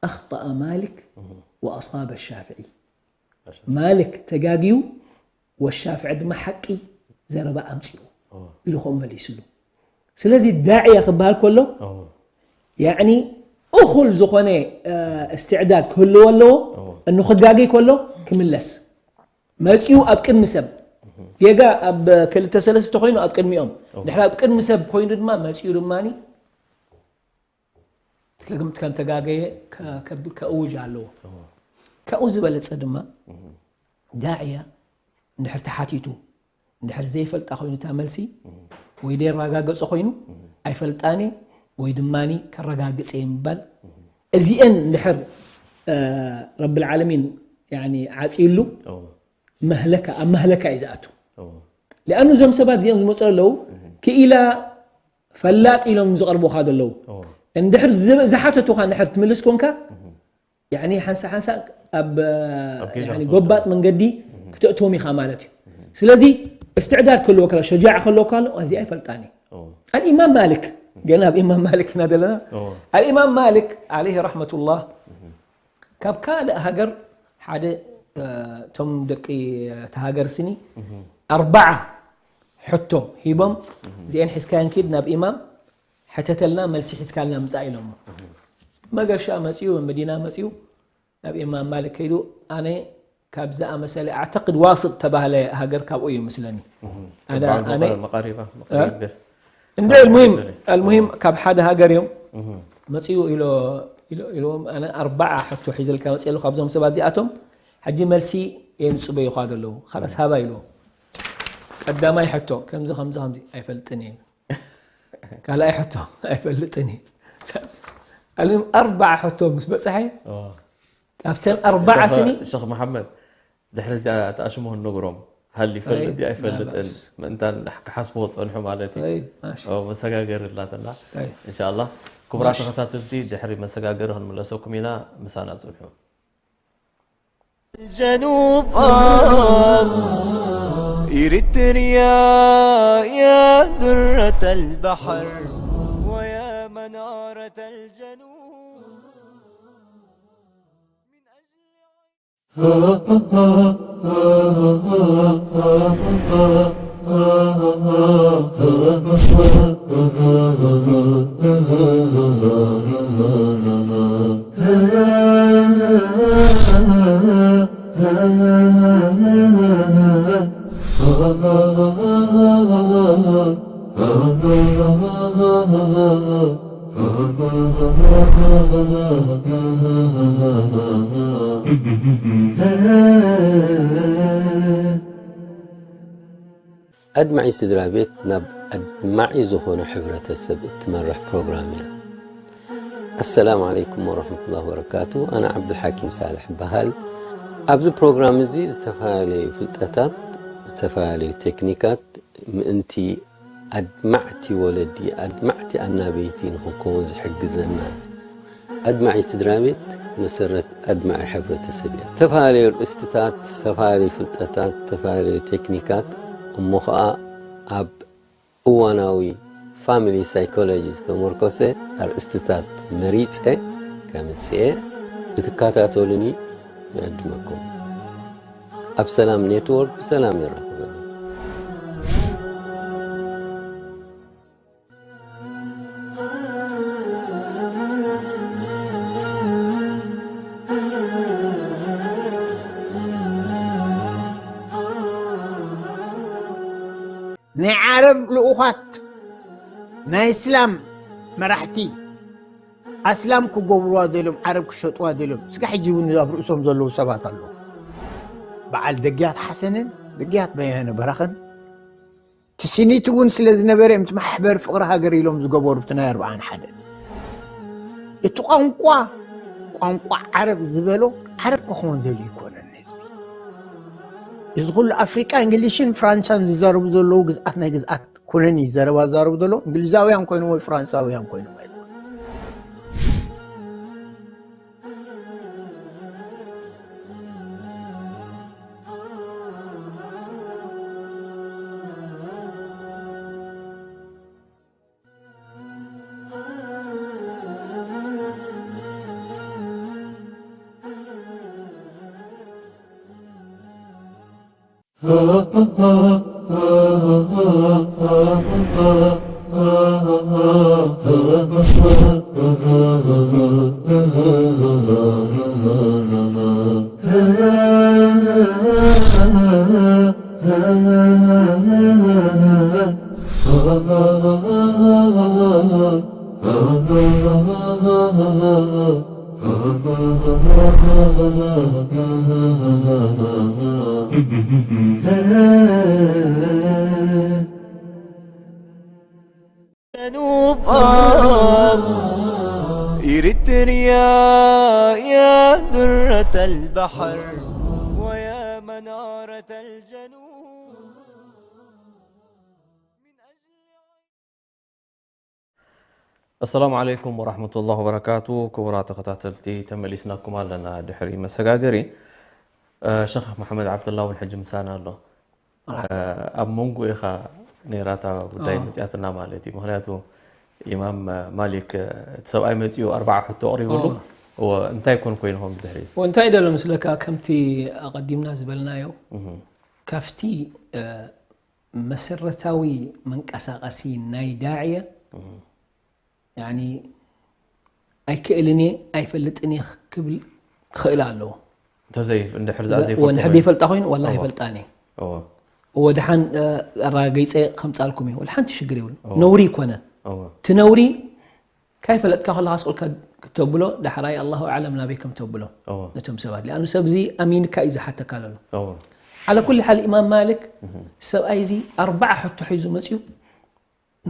أخطأ مالك وأصاب الشافعي ማልክ ተጋግዩ ወሻፍዒ ድማ ሓቂ ዘረባ ኣምፅኡ اه ኢሉ ከምኡ መሊስሉ ስለዚ ዳዕያ ክበሃል ከሎ اه ያዕኒ እኹል ዝኾነ እ፣ እስትዕዳድ ክህልዎ ኣለዎ اه እንክጋገይ ከሎ ክምለስ መፂኡ ኣብ ቅድሚ ሰብ ጌጋ ኣብ ክልተ ሰለስተ ኮይኑ ኣብ ቅድሚኦም ድሕሪ ኣብ ቅድሚ ሰብ ኮይኑ ድማ መፂኡ ድማ ከም ከም ተጋገየ ከ- ከብ- ከእውጅ ኣለዎ اه ካብኡ ዝበለፀ ድማ ዳዕያ እንድሕር ተሓቲቱ እንድሕር ዘይፈልጣ ኮይኑ እታ መልሲ ወይ ደይረጋገፆ ኮይኑ ኣይፈልጣኒ ወይ ድማ ከረጋግፀ ምባል እዚአን እንድሕር ረብልዓለሚን ዓፂሉ اه መህለካ ኣብ መህለካ እዩ ዝኣቱ اه ሊኣኑ እዞም ሰባት እዚኦም ዝመፁ ኣለዉ ክኢላ ፈላጥ ኢሎም ዝቐርቡካ ዘለዉ اه እንድሕር ዝ- ዝሓተቱካ እንድሕር ትምልስ ኮንካ ያኒ ሓንሳ ሓንሳ ኣብ ኣብ ጌጋ ያኒ ክወድቕ። ጎባጥ መንገዲ ክተእትዎም ኢኻ ማለት እዩ ስለዚ እስትዕዳድ ከለዎ ከሎ ሸጃዕ ከለዎ ከሎ እዚ ኣይፈልጣኒ اه الإمام مالك ገና ኣብ ኢማም ማልክ ኢና ዘለና اه الإمام مالك عليه رحمة الله ካብ ካልእ ሃገር ሓደ እ፣ እቶም ደቂ እቲ ሃገር ስኒ ኣርባዓ ሕቶ ሂቦም እዚአን ሒዝካየን ኪድ ናብ ኢማም ሕተተልና መልሲ ሒዝካልና ምፃእ ኢሎሞ መገሻ መፅዩ መዲና መፅዩ ናብ ኢማም ማልክ ከይዱ ኣነ ካብ ዝኣመሰለ ኣዕተቅድ ዋስጥ ተባህለ ሃገር ካብኡ እዩ ምስለኒ ኣነ ኣነ مقاربة مقاربة እንደ المهم المهم ካብ ሓደ ሃገር እዮም መፅኡ ኢሎ ኢሎ ኢሎም ኣነ ኣርባዓ ሕቶ ሒዘልካ መፅእ ኣለኹ ካብዞም ሰባት እዚኣቶም ሕጂ መልሲ እዮም ዝፅበዩኻ ዘለዉ ካላስ ሃባ ኢልዎ ቀዳማይ ሕቶ ከምዚ ከምዚ ከምዚ ኣይፈልጥን እየ ካልኣይ ሕቶ ኣይፈልጥን እየ المهم ኣርባዓ ሕቶ ምስ በፅሐ اه ካብተን ኣርባዓ ስኒ شيخ محمد ድሕሪ እዚኣ ተኣሽሞህ ነግሮም هل يفلت طيب، لا يفلت بأس. من تان كحسبه صنحه مالتي. طيب، ماشي. أو مسجاجر اللاتنا. طيب. إن شاء الله. كبرات ماشي. ختاتلتي دحري مسجاجر هن ملسوكم هنا مسانا صنحه. الجنوب آه، إريتريا يا درة البحر ويا منارة الجنوب. ኣድማዒ ስድራ ቤት ናብ ኣድማዒ ዝኾነ ሕብረተሰብ እትመርሕ ፕሮግራም እያ። ኣሰላሙ ዓለይኩም ወረሕመቱላሂ ወበረካቱ። ኣነ ዓብዱልሓኪም ሳልሕ እበሃል። ኣብዚ ፕሮግራም እዚ ዝተፈላለዩ ፍልጠታት፣ ዝተፈላለዩ ቴክኒካት ምእንቲ ኣድማዕቲ ወለዲ፣ ኣድማዕቲ ኣናበይቲ ንኽንከውን ዝሕግዘና። ኣድማዒ ስድራ ቤት መሰረት ኣድማዒ ሕብረተሰብ እያ። ዝተፈላለዩ ርእስትታት፣ ዝተፈላለዩ ፍልጠታት፣ ዝተፈላለዩ ቴክኒካት እሞ ኸዓ ኣብ እዋናዊ ፋሚሊ ሳይኮሎጂ ዝተመርኮሰ ኣርእስትታት መሪጸ ከምጽኤ ክትከታተሉኒ ይዕድመኩም። ኣብ ሰላም ኔትወርክ ብሰላም የራኽበና። ናይ ዓረብ ልኡኻት ናይ እስላም መራሕቲ ኣስላም ክገብርዋ ደልዮም ዓረብ ክሸጥዋ ደልዮም ስጋ ሕጂ እውን ኣብ ርእሶም ዘለዉ ሰባት ኣለዉ። በዓል ደግያት ሓሰንን ደግያት በየነ በራኸን ትስኒት እውን ስለ ዝነበረ እዮም እቲ ማሕበር ፍቕሪ ሃገር ኢሎም ዝገበሩ እቲ ናይ ኣርብዓን ሓደ እቲ ቋንቋ ቋንቋ ዓረብ ዝበሎ ዓረብ ክኸውን ደልዩ ይኮነን ህዝቢ እዚ ኩሉ ኣፍሪቃ እንግሊሽን ፍራንሳን ዝዛረቡ ዘለዉ ግዝኣት ናይ ግዝኣት ኩነኒ ዘረባ ዝዛረቡ ዘለዉ እንግሊዛውያን ኮይኖም ወይ ፍራንሳውያን ኮይኖም ኣይኮኑ جنوب أرض إريتريا يا درة البحر ويا منارة الجنوب. السلام عليكم ورحمة الله وبركاته. ክቡራት ተኸታተልቲ ተመሊስናኩም ኣለና ድሕሪ መሰጋገሪ። ሸኽ መሓመድ ዓብደላ እውን ሕጂ ምሳና ኣሎ። ኣብ መንጎ ኢኻ ነይራታ ጉዳይ መፅያትና ማለት እዩ። ምክንያቱ ኢማም ማሊክ እቲ ሰብኣይ መፅኡ ኣርባዓ ሕቶ ኣቕሪብሉ እዎ እንታይ ኮን ኮይንኹም ድሕሪ እንታይ ደሎ ምስለካ ከምቲ ኣቐዲምና ዝበልናዮ ካብቲ መሰረታዊ መንቀሳቐሲ ናይ ዳዕየ ያኒ ኣይክእልን እየ ኣይፈልጥን እየ ክብል ክኽእል ኣለዎ። እንድሕር ዘይፈልጣ ኮይኑ ዋላ ኣይፈልጣን እየ እወ ድሓን ኣረጋጊፀ ከምፃልኩም እዩ ወላ ሓንቲ ሽግር የብሉ። ነውሪ ይኮነን። እቲ ነውሪ ካይፈለጥካ ከለካ ስቁልካ ክተብሎ ዳሕራይ ኣላሁ ኣዕለም ናበይ ከም ተብሎ ነቶም ሰባት ሊኣኑ ሰብ እዚ ኣሚንካ እዩ ዝሓተካ ለሎ። ዓለ ኩል ሓል ኢማም ማልክ ሰብኣይ እዚ ኣርባዓ ሕቶ ሒዙ መፅዩ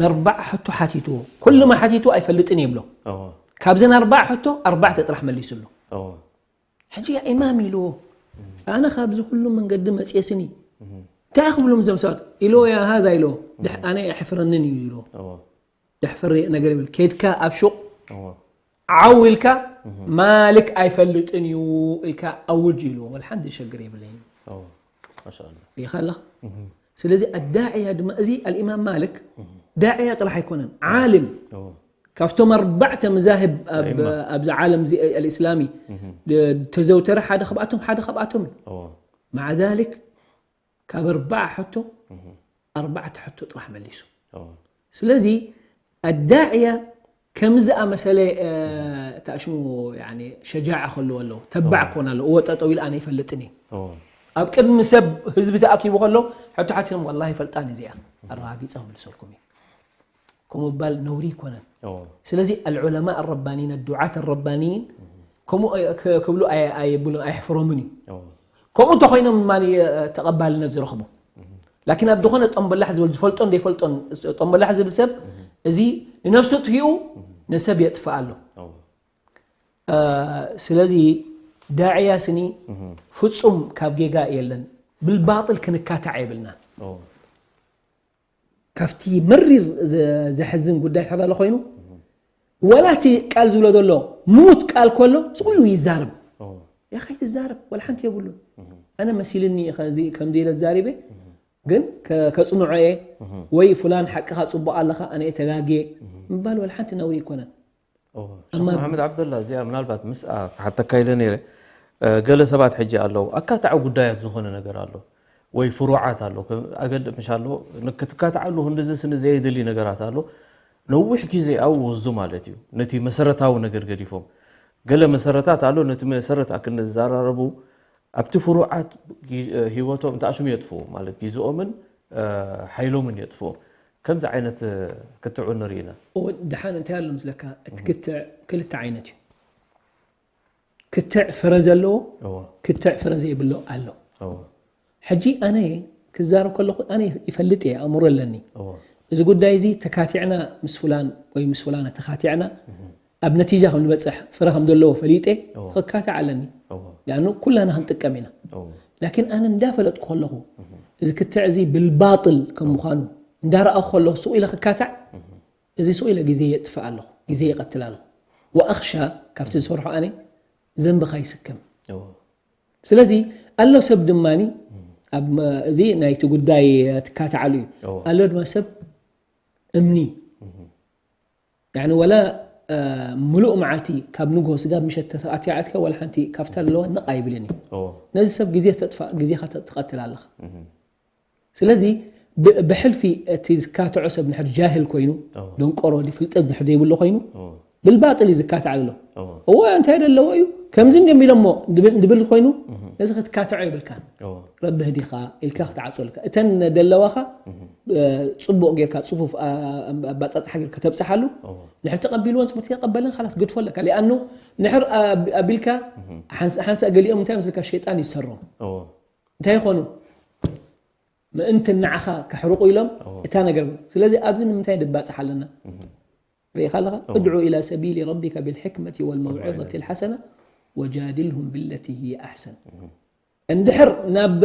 ነርባዕ ሕቶ ሓቲትዎ። ኩሉማ ሓቲቱ ኣይፈልጥን ይብሎ። እወ። ካብዘን ኣርባዕ ሕቶ ኣርባዕተ ጥራሕ መሊሱሉ። እወ። ሕጂ ያ ኢማም ኢልዎ። ኣነ ካብዚ ኩሉ መንገዲ መፅየ ስኒ። እህ። እንታይ ክብሎም እዞም ሰባት ኢሎ ያ ሃዛ ኢሎ ኣነ ኣይሕፍረንን እዩ ኢሎ እዎ ድሕፍር ነገር ይብል ከድካ ኣብ ሹቕ እዎ ዓው ኢልካ ማልክ ኣይፈልጥን እዩ ኢልካ ኣውጅ ኢሉ ወላ ሓንቲ ሸግር የብለይን እዎ ማሻአላ ሪኢኻ ኣለኻ ስለዚ ኣዳዕያ ድማ እዚ ኣልኢማም ማልክ ዳዕያ ጥራሕ ኣይኮነን ዓልም እዎ ካብቶም ኣርባዕተ መዛህብ ኣብ- ኣእማ። ኣብዚ ዓለም እዚ ኣልእስላሚ ተዘውተረ ሓደ ካብኣቶም ሓደ ካብኣቶም እዩ እዎ ማዓ ዛሊክ ካብ ኣርባዓ ሕቶ ኣርባዕተ ሕቶ ጥራሕ መሊሱ እዎ ስለዚ ኣዳዕያ ከምዚ ኣመሰለ ተኣሽሙ ሸጃዓ ከለዎ ኣለዎ ተባዕ ክኾን ኣለዎ እወ ጠጠው ኢሉ ኣነ ይፈልጥን እየ እዎ ኣብ ቅድሚ ሰብ ህዝቢ ተኣኪቡ ከሎ ሕቶ ሓቲቶም ወላ ይፈልጣን እዚኣ ኣረጋጊፀ ክምልሰልኩም እዩ ከምኡ ባል ነውሪ ይኮነን እዎ ስለዚ العلماء الربانيين الدعاة الربانيين ከምኡ ክብሉ ኣየብሉን ኣየሕፍሮምን እዩ እዎ ከምኡ እንተኮይኖም ድማ ተቐባልነት ዝረኽቡ ላኪን ኣብ ዝኾነ ጠንበላሕ ዝበል ዝፈልጦን ዘይፈልጦን ጠንበላሕ ዝብል ሰብ እዚ ንነፍሱ ጥፊኡ ንሰብ የጥፍእ ኣሎ እዎ ስለዚ ዳዕያ ስኒ ፍጹም ካብ ጌጋ የለን ብልባጥል ክንካታዕ የብልና እዎ ካብቲ መሪር ዘ- ዘሕዝን ጉዳይ ሓደ ኮይኑ ወላ እቲ ቃል ዝብሎ ዘሎ ሙት ቃል ከሎ ስቑሉ ይዛረብ እዎ ያኸይ ትዛረብ ወላ ሓንቲ የብሉን ኣነ መሲልኒ ከዚ ከምዚ ኢለ ዛሪበ ግን ከ- ከጽንዖ እየ ወይ ፍላን ሓቅኻ ጽቡቕ ኣለኻ ኣነ እየ ተጋግየ ምባል ወላ ሓንቲ ነውሪ ይኮነን እዎ ሸኽ መሓመድ ዓብደላ እዚኣ ምናልባት ምስኣ ክሓተካ ኢለ ነይረ እ፣ ገለ ሰባት ሕጂ ኣለዉ ኣካታዒ ጉዳያት ዝኾነ ነገር ኣሎ ወይ ፍሩዓት ኣሎ ከም ኣገድ ምሽ ኣሎ ክትካታዓሉ ክንድዚ ስኒ ዘየድሊ ነገራት ኣሎ ነዊሕ ግዜ ኣብኡ ወስዱ ማለት እዩ ነቲ መሰረታዊ ነገር ገዲፎም ገለ መሰረታት ኣሎ ነቲ መሰረት ኣክንዘራረቡ ኣብቲ ፍሩዓት ጊ- እ፣ ህይወቶም ተኣሽሙ የጥፍኡ ማለት ግዜኦምን እ፣ ሓይሎምን የጥፍኡ ከምዚ ዓይነት እ፣ ክትዑ ንርኢ ኢና እወ፣ ደሓን እንታይ ኣሎ ምስለካ እቲ ክትዕ ክልተ ዓይነት እዩ ክትዕ ፍረ ዘለዎ እዎ ክትዕ ፍረ ዘይብሎ ኣሎ እዎ ሕጂ ኣነ ክዛረብ ከለኹ ኣነ ይፈልጥ እየ ኣእምሮ ኣለኒ እዎ እዚ ጉዳይ እዚ ተካቲዕና ምስ ፍላን ወይ ምስ ፍላና ተካቲዕና ኣብ ነቲጃ ከም ንበፅሕ ፍረ ከም ዘለዎ ፈሊጠ እዎ። ክካትዕ ኣለኒ እዎ ያኑ ኩላና ክንጥቀም ኢና እዎ ላኪን ኣነ እንዳፈለጥኩ ከለኹ እዚ ክትዕ እዚ ብልባጥል ከም ምዃኑ እንዳረኣኹ ከለኹ ሱቕ ኢለ ክካታዕ እዚ ሱቕ ኢለ ግዜ የጥፍእ ኣለኹ ግዜ ይቐትል ኣለኹ ወኣኽሻ ካብቲ ዝፈርሖ ኣነ ዘንብኻ ይስከም እዎ ስለዚ ኣሎ ሰብ ድማኒ ኣብ መ- እዚ ናይቲ ጉዳይ ትካታዓሉ እዩ እዎ ኣሎ ድማ ሰብ እምኒ ያኒ ወላ እ፣ ምሉእ መዓልቲ ካብ ንግሆ ስጋብ ምሸት ተኣትካ ወላ ሓንቲ ካብታ ኣለዋ ነቕ ኣይብልን እዩ እዎ ነዚ ሰብ ግዜ ተጥፋእ ግዜኻ ተ- ትቐትል ኣለኻ ስለዚ ብ- ብሕልፊ እቲ ዝካትዖ ሰብ ንሕር ጃህል ኮይኑ እዎ ደንቆሮ ድዩ ፍልጠት ድሕር ዘይብሉ ኮይኑ እዎ ብልባጥል እዩ ዝካትዕ ኣሎ እዎ እዎ እንታይ ደለዎ እዩ ከምዚ እንዲም ኢሎሞ ድብል ድብል ኮይኑ ነዚ ክትካትዖ ይብልካን እዎ ረቢ ህዲኻ ኢልካ ክትዓፅወልካ እተን ደለዋኻ እ፣ ፅቡቕ ጌርካ ፅፉፍ ኣ- ኣባፃፅሓ ጌርካ ተብፅሓሉ እዎ ንሕር ተቐቢልዎን ፅቡቅ ተቀበለን ካላስ ግድፎ ኣለካ ሊኣኑ ንሕር ኣብ- ኣቢልካ ሓንሳ ሓንሳ ገሊኦም እንታይ ምስልካ ሸይጣን ይሰሮም እዎ እንታይ ይኾኑ ምእንቲ ንዓኻ ከሕርቑ ኢሎም እዎ። እታ ነገር ስለዚ ኣብዚ ንምንታይ ንባፅሕ ኣለና ርኢኻ ኣለኻ ادع إلى سبيل ربك بالحكمة والموعظة الحسنة وجادلهم بالتي هي أحسن እንድሕር ናብ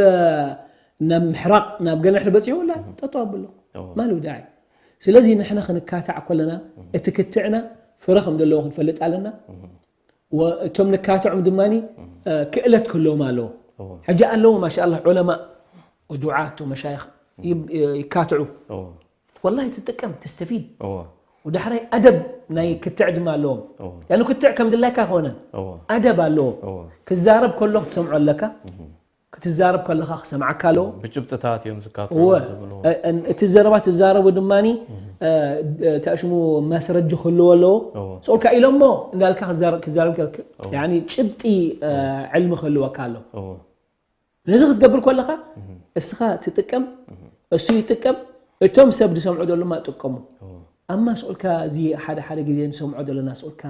ናብ ምሕራቕ ናብ ገለ ድሕር በፂሑ ላ ጠጠው ኣብሎ እዎ ማሉ ዳዒ ስለዚ ንሕና ክንካታዕ ከለና እቲ ክትዕና ፍረ ከም ዘለዎ ክንፈልጥ ኣለና ወ- እቶም ንካትዖም ድማ ክእለት ክህልዎም ኣለዎ እዎ ሕጂ ኣለዉ ማሻ ኣላ ዑለማ ዱዓት መሻይኽ ይብ- ይካትዑ እዎ ወላሂ ትጥቀም ተስተፊድ እዎ ወዳሕራይ ኣደብ ናይ ክትዕ ድማ ኣለዎም እዎ ያኑ ክትዕ ከም ድላይካ ክኾነን እዎ ኣደብ ኣለዎ እዎ ክዛረብ ከሎ ክትሰምዖ ኣለካ ክትዛረብ ከለኻ ክሰምዓካ ኣለዎ ብጭብጥታት እዮም ዝካቱ እወ ዝብልዎ እ- እ- እቲ ዘረባ ትዛረቡ ድማ ተእሽሙ ማስረጂ ክህልዎ ኣለዎ እዎ ሰኡልካ ኢሎሞ እንዳልካ ክዛረብ ክዛረብ ከልክ ያኒ ጭብጢ እ፣ ዕልሚ ክህልወካ ኣሎ እዎ ነዚ ክትገብር ከለኻ እስኻ ትጥቀም እሱ ይጥቀም እቶም ሰብ ዝሰምዑ ደለማ ጥቀሙ እዎ ኣማ ስኡልካ እዚ ሓደ ሓደ ግዜ ንሰምዖ ዘለና ስኡልካ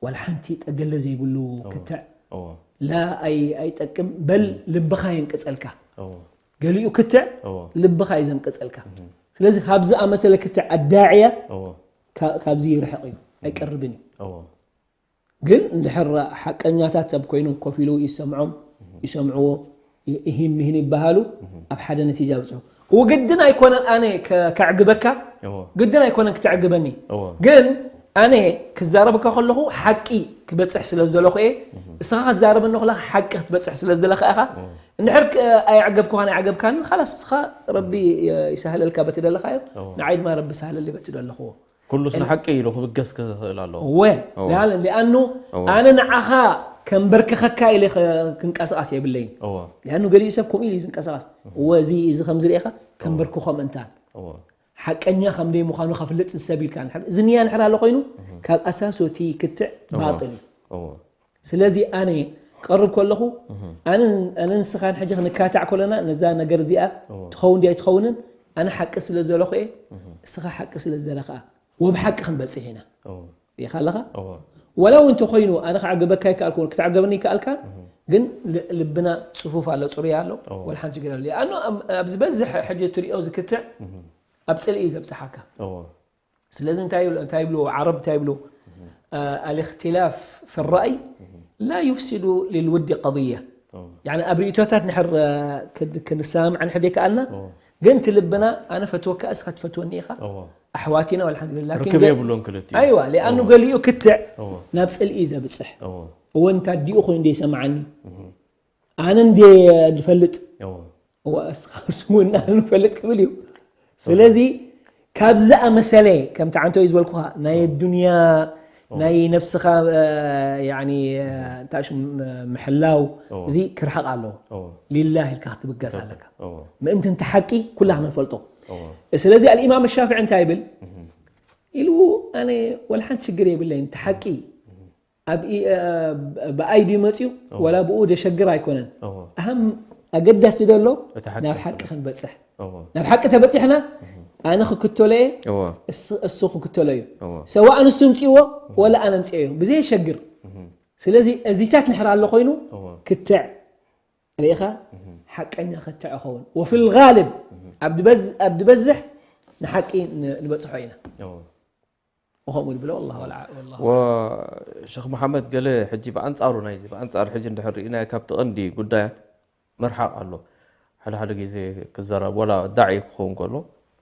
ዋላ ሓንቲ ጠገለ ዘይብሉ ክትዕ እዎ ላ ኣይ- ኣይጠቅም በል ልብኻ የንቅፀልካ እዎ ገሊኡ ክትዕ እዎ ልብኻ እዩ ዘንቅፀልካ ስለዚ ካብ ዝኣመሰለ ክትዕ ኣዳዕያ እዎ ካ- ካብዚ ይርሕቕ እዩ ኣይቀርብን እዩ እዎ ግን እንድሕር ሓቀኛታት ሰብ ኮይኖም ኮፍ ኢሉ ይሰምዖም ይሰምዕዎ ይ- ይህን ምሂን ይበሃሉ ኣብ ሓደ ነቲጃ በፅሑ። ወግድን ኣይኮነን ኣነ ከ- ከዕግበካ፣ እዎ። ግድን ኣይኮነን ክተዕግበኒ። እዎ። ግን ኣነ ክዛረበካ ከለኹ ሓቂ ክበፅሕ ስለ ዝደለኹ እየ። እስኻ ክትዛረበኒ ከለኻ ሓቂ ክትበፅሕ ስለ ዝደለኻ ኢኻ። እንድሕር ክ- ኣየዕገብኩኻን ኣይዓገብካን፣ ኻላስ እስኻ ረቢ ይሰህለልካ በቲ ደለኻዮ፣ እዎ። ንዓይ ድማ ረቢ ሰህለሊ በቲ ደለኽዎ። ኩሉስ ንሓቂ ኢሉ ክብገስ ክኽእል ኣለዎ። እወ እወ። ላለ ሊኣኑ እወ። ኣነ ንዓኻ ከንበርክኸካ ኢለ ኸ- ክንቀሳቐስ የብለይን። እወ። ሊኣኑ ገሊኡ ሰብ ከምኡ ኢሉ እዩ ዝንቀሳቐስ። እወ፣ እዚ እዚ ከም ዝርእኻ ከንበርክኾ ምእንታን እወ። ሓቀኛ ከም ደይ ምዃኑ ከፍልጥ ዝሰብ ኢልካ ንሕር- እዚ ንያ ንሕር ኣሎ ኮይኑ ካብ ኣሳሶ እቲ ክትዕ እወ። ባጥል እዩ። እወ። ስለዚ ኣነ ክቐርብ ከለኹ ኣነ ኣነ ንስኻን ሕጂ ክንካታዕ ከለና ነዛ ነገር እዚኣ እወ። ትኸውን ድያ ኣይትኸውንን ኣነ ሓቂ ስለ ዘለኹ እየ። እስኻ ሓቂ ስለ ዘለኻ ወብ ሓቂ ክንበጽሕ ኢና። እወ። ሪኢኻ ኣለኻ? እወ። ወላ እውን እንተኾይኑ ኣነ ክዓገበካ ይከኣልኩ ክትዓገበኒ ይከኣልካ፣ ግን ል- ልብና ጽፉፍ ኣሎ፣ ጽሩይ ኣሎ፣ እወ። ወላ ሓንቲ ችግር ኣሎ። ኣኖ ኣብ- ኣብ ዝበዝሕ ሕጂ ትሪኦ ዝክትዕ ኣብ ጽልኢ እዩ ዘብጽሓካ። እወ። ስለዚ እንታይ ይብሉ እንታይ ይብሉ ዓረብ እንታይ ይብሉ ኣልእክትላፍ ፊ ራእይ ላ ዩፍሲዱ ሊልውዲ ቀضያ። እወ። ያኒ ኣብ ርእቶታት ንሕር ክን- ክንሰማማዕ ንሕር ዘይከኣልና እወ። ግን እቲ ልብና ኣነ ፈትወካ እስኻ ትፈትወኒ ኢኻ እወ። ኣሕዋቲና ወልሓምዱሊላህ ርክብ የብሎም ክልቲኡ። ኣይዋ ሊኣኑ እወ። ገሊኡ ክትዕ እወ። ናብ ፅልኢ ዘብፅሕ እወ። እወ እንተ ኣዲኡ ኮይኑ ዘይሰማዓኒ ኣነ እንደ ዝፈልጥ እወ። እወ እስኻ ስሙና ንፈልጥ ክብል እዩ። ስለዚ ካብዚ ኣመሰለ ከምቲ ዓንተወይ ዝበልኩኻ ናይ ዱንያ ናይ ነብስኻ እ፣ ያኒ እ፣ እንታይ ሽም እ፣ ምሕላው እዎ። እዚ ክርሕቕ ኣለዎ። እዎ። ሊላህ ኢልካ ክትብገስ ኣለካ። እዎ። ምእንቲ እንተ ሓቂ ኩላህና ንፈልጦ። እዎ። ስለዚ ኣልኢማም ሻፍዒ እንታይ ይብል ኢሉ ኣነ ወላ ሓንቲ ሽግር የብለይን እቲ ሓቂ ኣብ ኢ- እ፣ ብኣይ ድዩ መፅዩ እዎ። ወላ ብኡ ደሸግር ኣይኮነን። እዎ። ኣሃም ኣገዳሲ ዘሎ እቲ ሓቂ ናብ ሓቂ ክንበፅሕ እዎ። ናብ ሓቂ ተበፂሕና ኣነ ክክተሎ እየ እዎ። እሱ- እሱ ክክተሎ እዩ እዎ። ሰዋእ ንሱ ምፅእዎ ወላ ኣነ ምፅኦ እዩ ብዘየሸግር ስለዚ እዚታት ንሕር ኣሎ ኮይኑ እዎ። ክትዕ ርኢኻ ሓቀኛ ክትዕ ይኸውን ወፊ ልጋልብ ኣብ ድበዝ- ኣብ ድበዝሕ ንሓቂ ን- ንበፅሖ ኢና እዎ። ወኸምኡ ዝብሎ ኣላሁ ኣልዓ- ወላሁ ወሸኽ መሓመድ ገለ ሕጂ ብኣንፃሩ ናይዚ ብኣንፃር ሕጂ እንድሕር ርኢናዮ ካብቲ ቀንዲ ጉዳያት ምርሓቕ ኣሎ ሓደ ሓደ ግዜ ክዘራብ ወላ ዳዒ ክኸውን ከሎ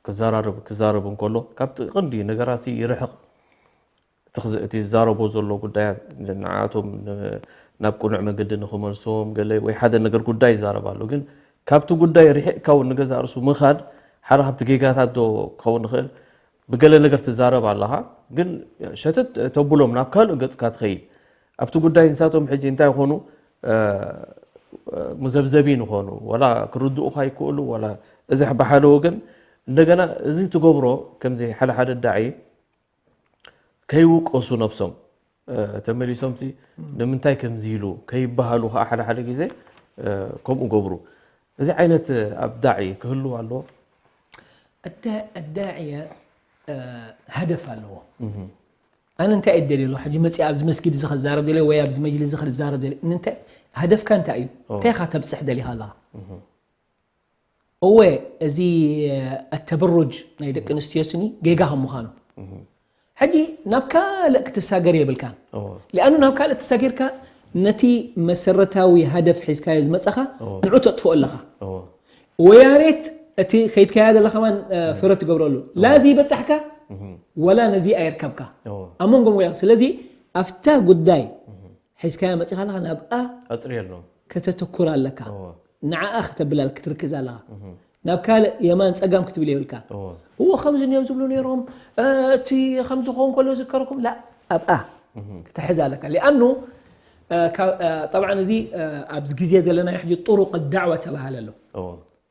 ክዘራርብ ክዛረብ እንከሎ ካብቲ ቀንዲ ነገራት ይርሕቕ እቲ ክዝ- እቲ ዝዛረቦ ዘሎ ጉዳያት ንዓቶም ን- ናብ ቅኑዕ መገዲ ንክመልሶም ገለ ወይ ሓደ ነገር ጉዳይ ይዛረብ ኣሎ ግን ካብቲ ጉዳይ ርሒቕካ እውን ንገዛእ ርእሱ ምኻድ ሓደ ካብቲ ጌጋታት ዶ ክኸውን ንኽእል ብገለ ነገር ትዛረብ ኣለኻ ግን ሸተት ተብሎም ናብ ካልእ ገጽካ ትኸይድ ኣብቲ ጉዳይ ንሳቶም ሕጂ እንታይ ይኾኑ እ፣ ሙዘብዘቢን ይኾኑ ወላ ክርድኡኻ ይክእሉ ወላ እዚ ብሓደ ወገን እንደገና እዚ ትገብሮ ከምዚ ሓደ ሓደ ዳዒ ከይውቀሱ ነብሶም እ፣ ተመሊሶም ሲ ንምንታይ ከምዚ ኢሉ ከይበሃሉ ከዓ ሓደ ሓደ ግዜ እ፣ ከምኡ ገብሩ እዚ ዓይነት ኣብ ዳዒ ክህልው ኣለዎ ኣዳዕየ ሃደፍ ኣለዎ ኣነ እንታይ እየ ደልየ ኣለኹ ሕጂ መፅእ ኣብዚ መስጊድ እዚ ክዛረብ ደልየ ወይ ኣብዚ መጅልስ እዚ ክዛረብ ደልየ እንታይ ሃደፍካ እንታይ እዩ እንታይ ኢኻ ተብፅሕ ደሊኻ ኣለኻ እወ እዚ ኣተብሩጅ ናይ ደቂ ኣንስትዮ ስኒ ጌጋ ከም ምዃኑ ሕጂ ናብ ካልእ ክትሳገር የብልካን ሊኣኑ ናብ ካልእ ተሳጊርካ ነቲ መሰረታዊ ሃደፍ ሒዝካዮ ዝመፀኻ ንዑ ተጥፍኦ ኣለኻ ወያሬት እቲ ከይድካያ ዘለኻ ማን ፍረ ትገብረሉ ላዚ በፃሕካ ወላ ነዚ ኣየርከብካ ኣብ መንጎ ወያ ስለዚ ኣብታ ጉዳይ ሒዝካያ መፂኻ ኣለኻ ናብኣ ኣፅርየሉ ከተተኩር ኣለካ እዎ። ንዓኣ ከተብላል ክትርክዝ ኣለኻ ናብ ካልእ የማን ፀጋም ክትብል የብልካ እዎ። እዎ ከምዚ እዮም ዝብሉ ነይሮም እቲ ከምዚ ክኸውን ከሎ ዝከረኩም ላ ኣብኣ ክትሕዝ ኣለካ ሊኣኑ ጠብዓ እዚ ኣብዚ ግዜ ዘለና ሕጂ ጥሩቅ ዳዕዋ ተባሃል ኣሎ እዎ።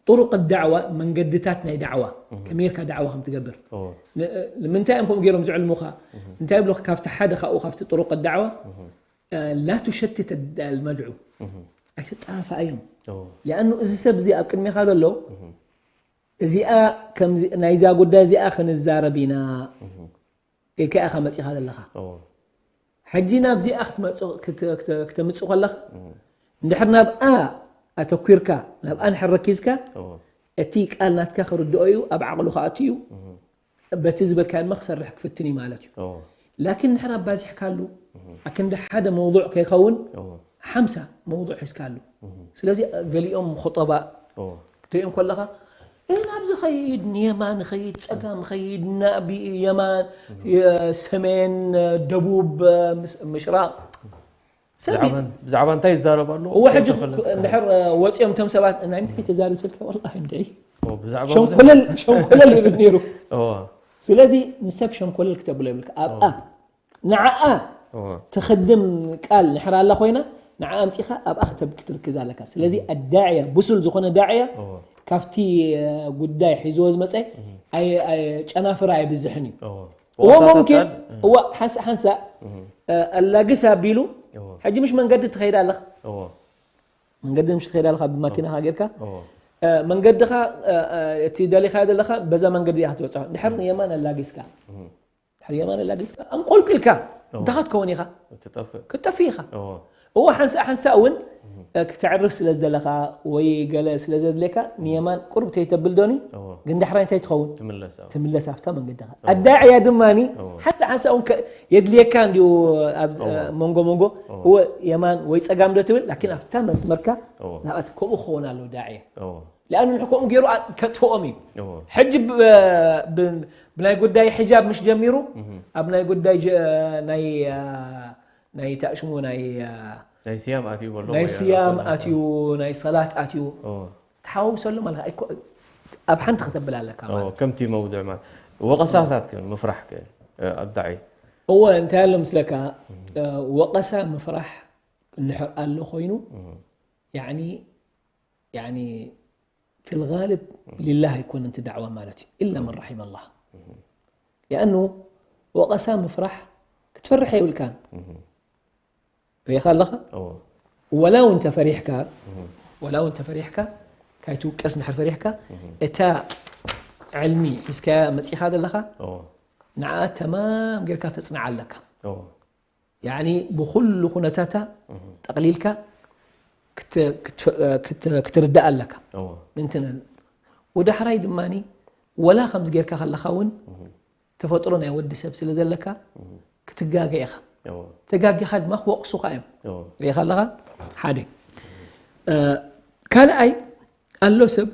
ጥሩቅ ዳዕዋ መንገድታት ናይ ዳዕዋ ከመይ ጌርካ ዳዕዋ ከም ትገብር እዎ። ንምንታይ እዮም ከምኡ ገይሮም ዝዕልሙኻ እንታይ ብሎ ካብቲ ሓደ ካብኡ ካብቲ ጥሩቅ ዳዕዋ لا تشتت المدعو ኣይትጣፋኣዮም ሊኣኑ እዚ ሰብ እዚ ኣብ ቅድሜኻ ዘሎ እዚኣ ናይዛ ጉዳይ እዚኣ ክንዛረብ ኢና ኢልካ ኢኻ መፂኻ ዘለኻ ሕጂ ናብዚኣ ክትመፅእ ከለኻ እንድሕር ናብኣ ኣተኲርካ ናብኣ እንድሕር ረኪዝካ እቲ ቃል ናትካ ክርድኦ እዩ ኣብ ዓቕሉ ክኣቱ እዩ በቲ ዝበልካዮ ድማ ክሰርሕ ክፍትን እዩ ማለት እዩ ላኪን እንድሕር ኣባዚሕካሉ ኣክንዲ ሓደ መውضዕ ከይኸውን ሓምሳ መውضዕ ሒዝካሉ ስለዚ ገሊኦም ኹጠባእ ክትሪኦም ከለኻ፣ "እ፣ ናብዚ ኸይድ፣ ንየማን ኸይድ፣ ጸጋም ኸይድ፣ ናብ የማን፣ የ-፣ ሰሜን፣ ደቡብ፣ ምስ-፣ ምሽራቕ." ሰብ ዩ። ብዛዕባ ብዛዕባ እንታይ ይዛረብ ኣሎ? እወ፣ ሕጂ ተፈለጠ። እንድሕር ወፂኦም እቶም ሰባት፣ "ናይ ምንታይ ተዛሪቡ?" ትልካ፣ "ወላሂ እንድዒ ኦ፣ ብዛዕባ ሸንኮለል፣ ሸንኮለል" ይብል ነይሩ። ኦ፣ ስለዚ ንሰብ ሸንኮለል ክተብሎ የብልካ። ኣብኣ ንዓኣ ኦ፣ ትኽድም ቃል ንሕር ኣላ ኮይና፣ ንዓኣ ኣምፂኻ ኣብኣ ክተብ-፣ ክትርክዝ ኣለካ። ስለዚ ኣዳዕያ፣ ብሱል ዝኾነ ዳዕያ ኦ፣ ካብቲ ጉዳይ ሒዝዎ ዝመፀ ኣይ-፣ ኣይ-፣ ጨናፍር ኣይብዝሕን እዩ። ኦ። እዎ ወቀሳታት ሙምኪን ቃል፣ እዎ ሓንሳእ ሓንሳእ ኣላግስ ኣቢሉ ኦ፣ ሕጂ ምሽ መንገዲ ትኸይድ ኣለኻ ኦ፣ መንገዲ ምሽ ትኸይድ ኣለኻ ብማኪናኻ ጌርካ ኦ፣ መንገድኻ እቲ ደሊኻ ዘለኻ በዛ መንገዲ ኢኻ ትበፅሖ። ድሕር ንየማን ኣላጊስካ ድሕር የማን ኣላጊስካ ኣንቆልቂልካ እንታይ ክትከውን ኢኻ? ትጠፍእ። ክትጠፍእ ኢኻ። ኦ፣ እዎ ሓንሳእ ሓንሳእ እውን ክተዕርፍ ስለ ዝደለኻ ወይ ገለ ስለ ዘድልየካ ንየማን ቁርብ ተይተብል ዶኒ ኦ፣ ግን ዳሕራይ እንታይ ትኸውን? ትምለስ። ኦ፣ ትምለስ ኣብታ መንገድኻ። ኣዳዕያ ድማ ሓንሳእ ሓንሳእ እውን ከ-፣ የድልየካ እንዲዩ ኣብ እዎ። መንጎ መንጎ እዎ የማን ወይ ጸጋም ዶ ትብል ላኪን ኣብታ መስመርካ እዎ። ናብኣት ከምኡ ክኸውን ኣለዎ ዳዕያ። ኦ፣ لأنه ንሕኮም ገይሩ ኣ-፣ ከጥፍኦም እዩ። ኦ፣ ሕጂ ብ-፣ ብ-፣ ብናይ ጉዳይ ሕጃብ ምሽ ጀሚሩ ኣብ ናይ ጉዳይ ጀ-፣ ናይ አ፣ ናይ ታእሽሙ ናይ አ፣ ናይ ስያም ኣትዩ በሎ ናይ ወይ ስያም ኣላ። ኣትዩ ናይ ሰላት ኣትዩ ኦ፣ ተሓዋውሰሉ ማለት ኣይኮ ኣብ ሓንቲ ከተብል ኣለካ ኦ፣ ማለት ከምቲ መውድዕ ማለት ወቐሳታት ከ ምፍራሕ ከ እ፣ ኣብ ዳዒ እወ እንታይ ኣሎ ምስለካ እ፣ ወቐሳ ምፍራሕ እንድሕር ኣሎ ኮይኑ ያኒ ያኒ في الغالب لله ኣይኮነን እቲ ዳዕዋ ማለት እዩ إلا من رحم الله لأنه ወቐሳ ምፍራሕ ክትፈርሕ የብልካን ሪኢኻ ኣለኻ ኦ፣ ወላው እንተ ፈሪሕካ ወላው እንተ ፈሪሕካ ካይትውቀስ እንድሕር ፈሪሕካ እታ ዕልሚ ሒዝካያ መፂኻ ዘለኻ ኦ፣ ንዓ ተማም ጌርካ ተፅንዓ ኣለካ ኦ፣ ያኒ ብኩሉ ኩነታታ ጠቕሊልካ ክት- ክት- ክት- ክትርዳእ ኣለካ ኦ፣ እንትን ወዳሕራይ ድማ ወላ ከምዚ ጌርካ ከለኻ እውን ተፈጥሮ ናይ ወዲ ሰብ ስለ ዘለካ ክትጋገ ኢኻ ኦ፣ ተጋጊኻ ድማ ክወቕሱኻ እዮም ኦ፣ ሪኢኻ ኣለኻ ሓደ ካልኣይ ኣሎ ሰብ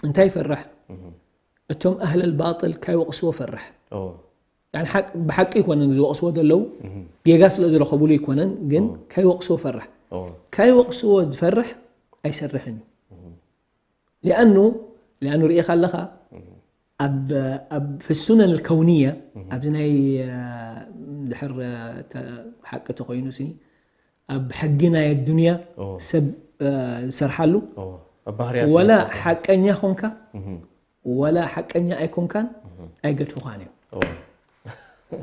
እንታይ ይፈርሕ እቶም ኣህለል ባጥል ካይወቕስዎ ፈርሕ ኦ፣ يعني ሓቅ ብሓቂ ይኮነን ዝወቕስዎ ዘለዉ ጌጋ ስለ ዝረኸብሉ ይኮነን ግን ካይወቕስዎ ፈርሕ ኦ፣ ካይወቕስዎ ዝፈርሕ ኣይሰርሕን እዩ لأنه لأنه ርኢኻ ኣለኻ ኣብ ኣብ في السنن الكونية ኣብዚ ናይ ድሕር ሓቂ ተኮይኑ ስኒ ኣብ ሕጊ ናይ ኣዱንያ ኦ፣ ሰብ ዝሰርሓሉ ኦ፣ ኣብ ባህርያት ወላ ይመስል። ሓቀኛ ኮንካ እህ፣ ወላ ሓቀኛ ኣይኮንካን ኣይገድፉኻን እዮም ኦ፣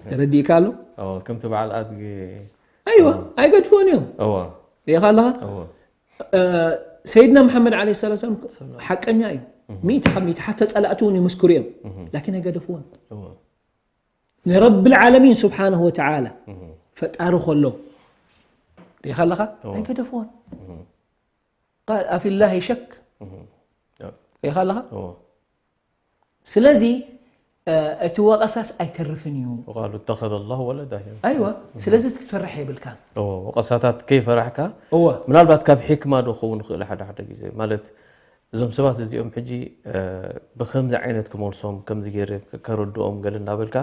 ተረዲእካ ኣሎ ኦ፣ ከምቲ በዓል ኣድጊ ኣይዋ ኣይገድፉን እዮም ኦ፣ ሪኢኻ ኣለኻ ኦ፣ ሰይድና መሓመድ ዓለ ሰላ ሰላም ሓቀኛ እዩ ሚእቲ ካብ ሚእቲ ሓተ ጸላእቲ እውን ይምስክሩ እዮም ላኪን ኣይገደፍዎን ኦ፣ ንረብ ልዓለሚን ስብሓንሁ ወተዓላ ፈጣሪ ከሎ ሪኢኻ ኣለኻ ኣይገደፍዎን ቃል ኣፊላሂ ሸክ ሪኢኻ ኣለኻ ኦ፣ ስለዚ እቲ ወቐሳስ ኣይተርፍን እዩ وقالوا اتخذ الله ولدا ኣይዋ ስለዚ ክትፈርሕ የብልካን ኦ፣ ወቐሳታት ከይፈራሕካ እወ ምናልባት ካብ ሕክማ ዶ ክኸውን ይኽእል ሓደ ሓደ ግዜ ማለት እዞም ሰባት እዚኦም ሕጂ ብከምዚ ዓይነት ክመልሶም ከምዚ ገይረ ከረድኦም ገለ እናበልካ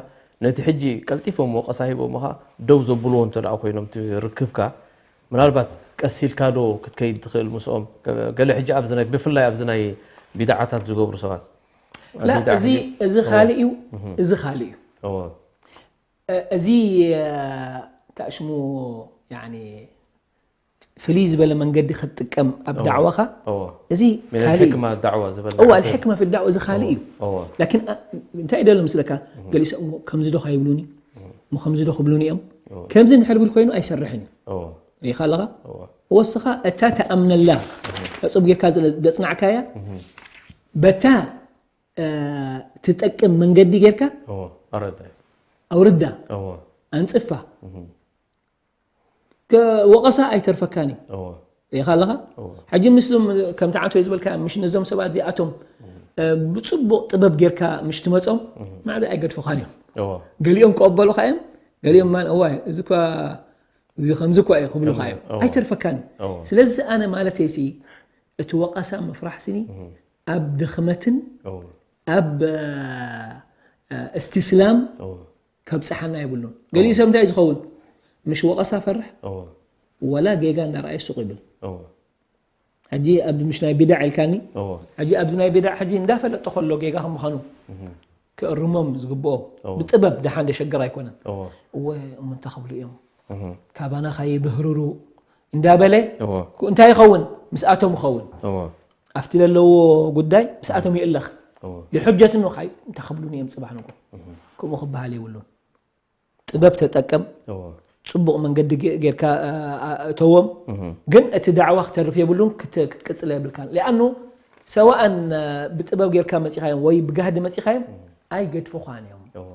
ነቲ ሕጂ ቀልጢፎም ወቐሳ ሂቦምኻ ደው ዘብልዎ እንተ ደኣ ኮይኖም እቲ ርክብካ ምናልባት ቀስ ኢልካ ዶ ክትከይድ ትኽእል ምስኦም ገለ ሕጂ ኣብዚ ናይ ብፍላይ ኣብዚ ናይ ቢድዓታት ዝገብሩ ሰባት ኣብ ላ ቢድዓ እዚ ሕጂ- እዚ ካልእ እዩ እዚ ካልእ እዩ እዎ እዚ ታሽሙ ፍልይ ዝበለ መንገዲ ክትጥቀም ኣብ ዳዕዋኻ እዎ እዚ من ካልእ እዩ الحكمة دعوة ዝበል እዋ الحكمة في الدعوة እዚ ካልእ እዩ እዎ ላኪን እንታይ ደሎ ምስለካ ገሊሰ እሞ ከምዚ ዶ ካይብሉኒ እሞ ከምዚ ዶ ክብሉኒ እዮም እዎ ከምዚ እንድሕር ብል ኮይኑ ኣይሰርሕን እዩ እዎ ሪኢኻ ኣለኻ እዎ ወስኻ እታ ተኣምነላ ተፅብ ጌርካ ዘፅናዕካያ በታ ትጠቅም መንገዲ ጌርካ እዎ ኣረዳ ኣውርዳ እዎ ኣንፅፋ ወቐሳ ኣይተርፈካን እዩ እዎ ሪኢኻ ኣለኻ እዎ ሕጂ ምስዞም ከምቲ ዓንቶ ዝበልካ ምሽ ነዞም ሰባት እዚኣቶም ብፅቡቅ ጥበብ ጌርካ ምሽ ትመፆም ማዕበ ኣይገድፉኻን እዮም እዎ ገሊኦም ክቐበሉኻ እዮም ገሊኦም ማን እዋይ እዚ እኳ እዚ ከምዚ እኳ እዩ ክብሉኻ እዮም። እዎ። ኣይተርፈካን እዩ። እዎ። ስለዚ ኣነ ማለተይ ሲ እቲ ወቐሳ ምፍራሕ ስኒ ኣብ ድኽመትን እዎ። ኣብ እ፣ እስትስላም እዎ። ከብፅሓና የብሉን። ገሊኡ ሰብ እንታይ እዩ ዝኸውን? ምሽ ወቐሳ ፈርሕ እዎ። ወላ ጌጋ እንዳረኣየ ሱቕ ይብል። እዎ። ሕጂ ኣብ ምሽ ናይ ቢዳዕ ኢልካኒ። እዎ። ሕጂ ኣብዚ ናይ ቢዳዕ ሕጂ እንዳፈለጠ ከሎ ጌጋ ከም ምዃኑ ክእርሞም ዝግብኦ እዎ። ብጥበብ ደሓን ደሸገር ኣይኮነን። እዎ። እወ እሞ እንታይ ክብሉ እዮም? እህ። ካባና ካይብህርሩ እንዳበለ እዎ። እንታይ ይኸውን? ምስኣቶም ይኸውን። እዎ። ኣብቲ ዘለዎ ጉዳይ ምስኣቶም ይእለኽ። እዎ። ይሕጀት ኖ ካይ እንታይ ክብሉኒ እዮም ፅባሕ ንጎ? ከምኡ ክበሃል የብሉን። ጥበብ ተጠቀም። እዎ። ፅቡቕ መንገዲ ጌ- ጌርካ እ፣ እ፣ እተዎም። እህ። ግን እቲ ዳዕዋ ክተርፍ የብሉን፣ ክት- ክትቅፅል የብልካን። ሊኣኑ ሰዋእን እ፣ ብጥበብ ጌርካ መፂኻዮም ወይ ብጋህዲ መፂኻዮም ኣይገድፉኻን እዮም። እዎ።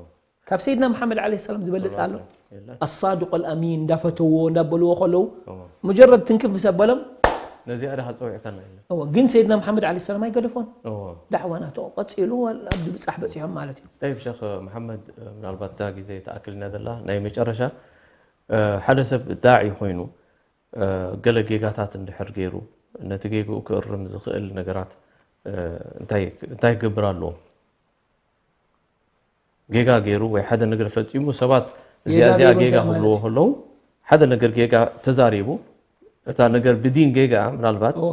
ካብ ሰይድና መሓመድ ዓለይሂ ሰላም ዝበልፅ ኣሎ? የለን። ኣሳዱቅ ኣልኣሚን እንዳፈተዎ እንዳበልዎ ከለዉ እዎ። ሙጀረድ ትንክፍ ምስ ኣበሎም ነዚኣ ዲኻ ፀዊዕካና ኢለ። እዎ፣ ግን ሰይድና መሓመድ ዓለይሂ ሰላም ኣይገደፎን። እዎ። ዳዕዋ ናቱ ቀፂሉ ኣብ ድብፃሕ በፂሖም ማለት እዩ። ጠይብ ሸኽ መሓመድ፣ ምናልባት እታ ግዜ ተኣክልና ዘላ ናይ መጨረሻ፣ እ፣ ሓደ ሰብ ዳዒ ኮይኑ፣ እ፣ ገለ ጌጋታት እንድሕር ገይሩ ነቲ ጌግኡ ክእርም ዝኽእል ነገራት፣ እ፣ እንታይ እንታይ ክገብር ኣለዎ? ጌጋ ገይሩ ወይ ሓደ ነገር ፈፂሙ ሰባት እዚኣ ጌጋ እዚኣ ገይሩ ጌጋ እንታይ ክብልዎ ማለት? ከለዉ ሓደ ነገር ጌጋ ተዛሪቡ እታ ነገር ብዲን ጌጋ ምናልባት እዎ።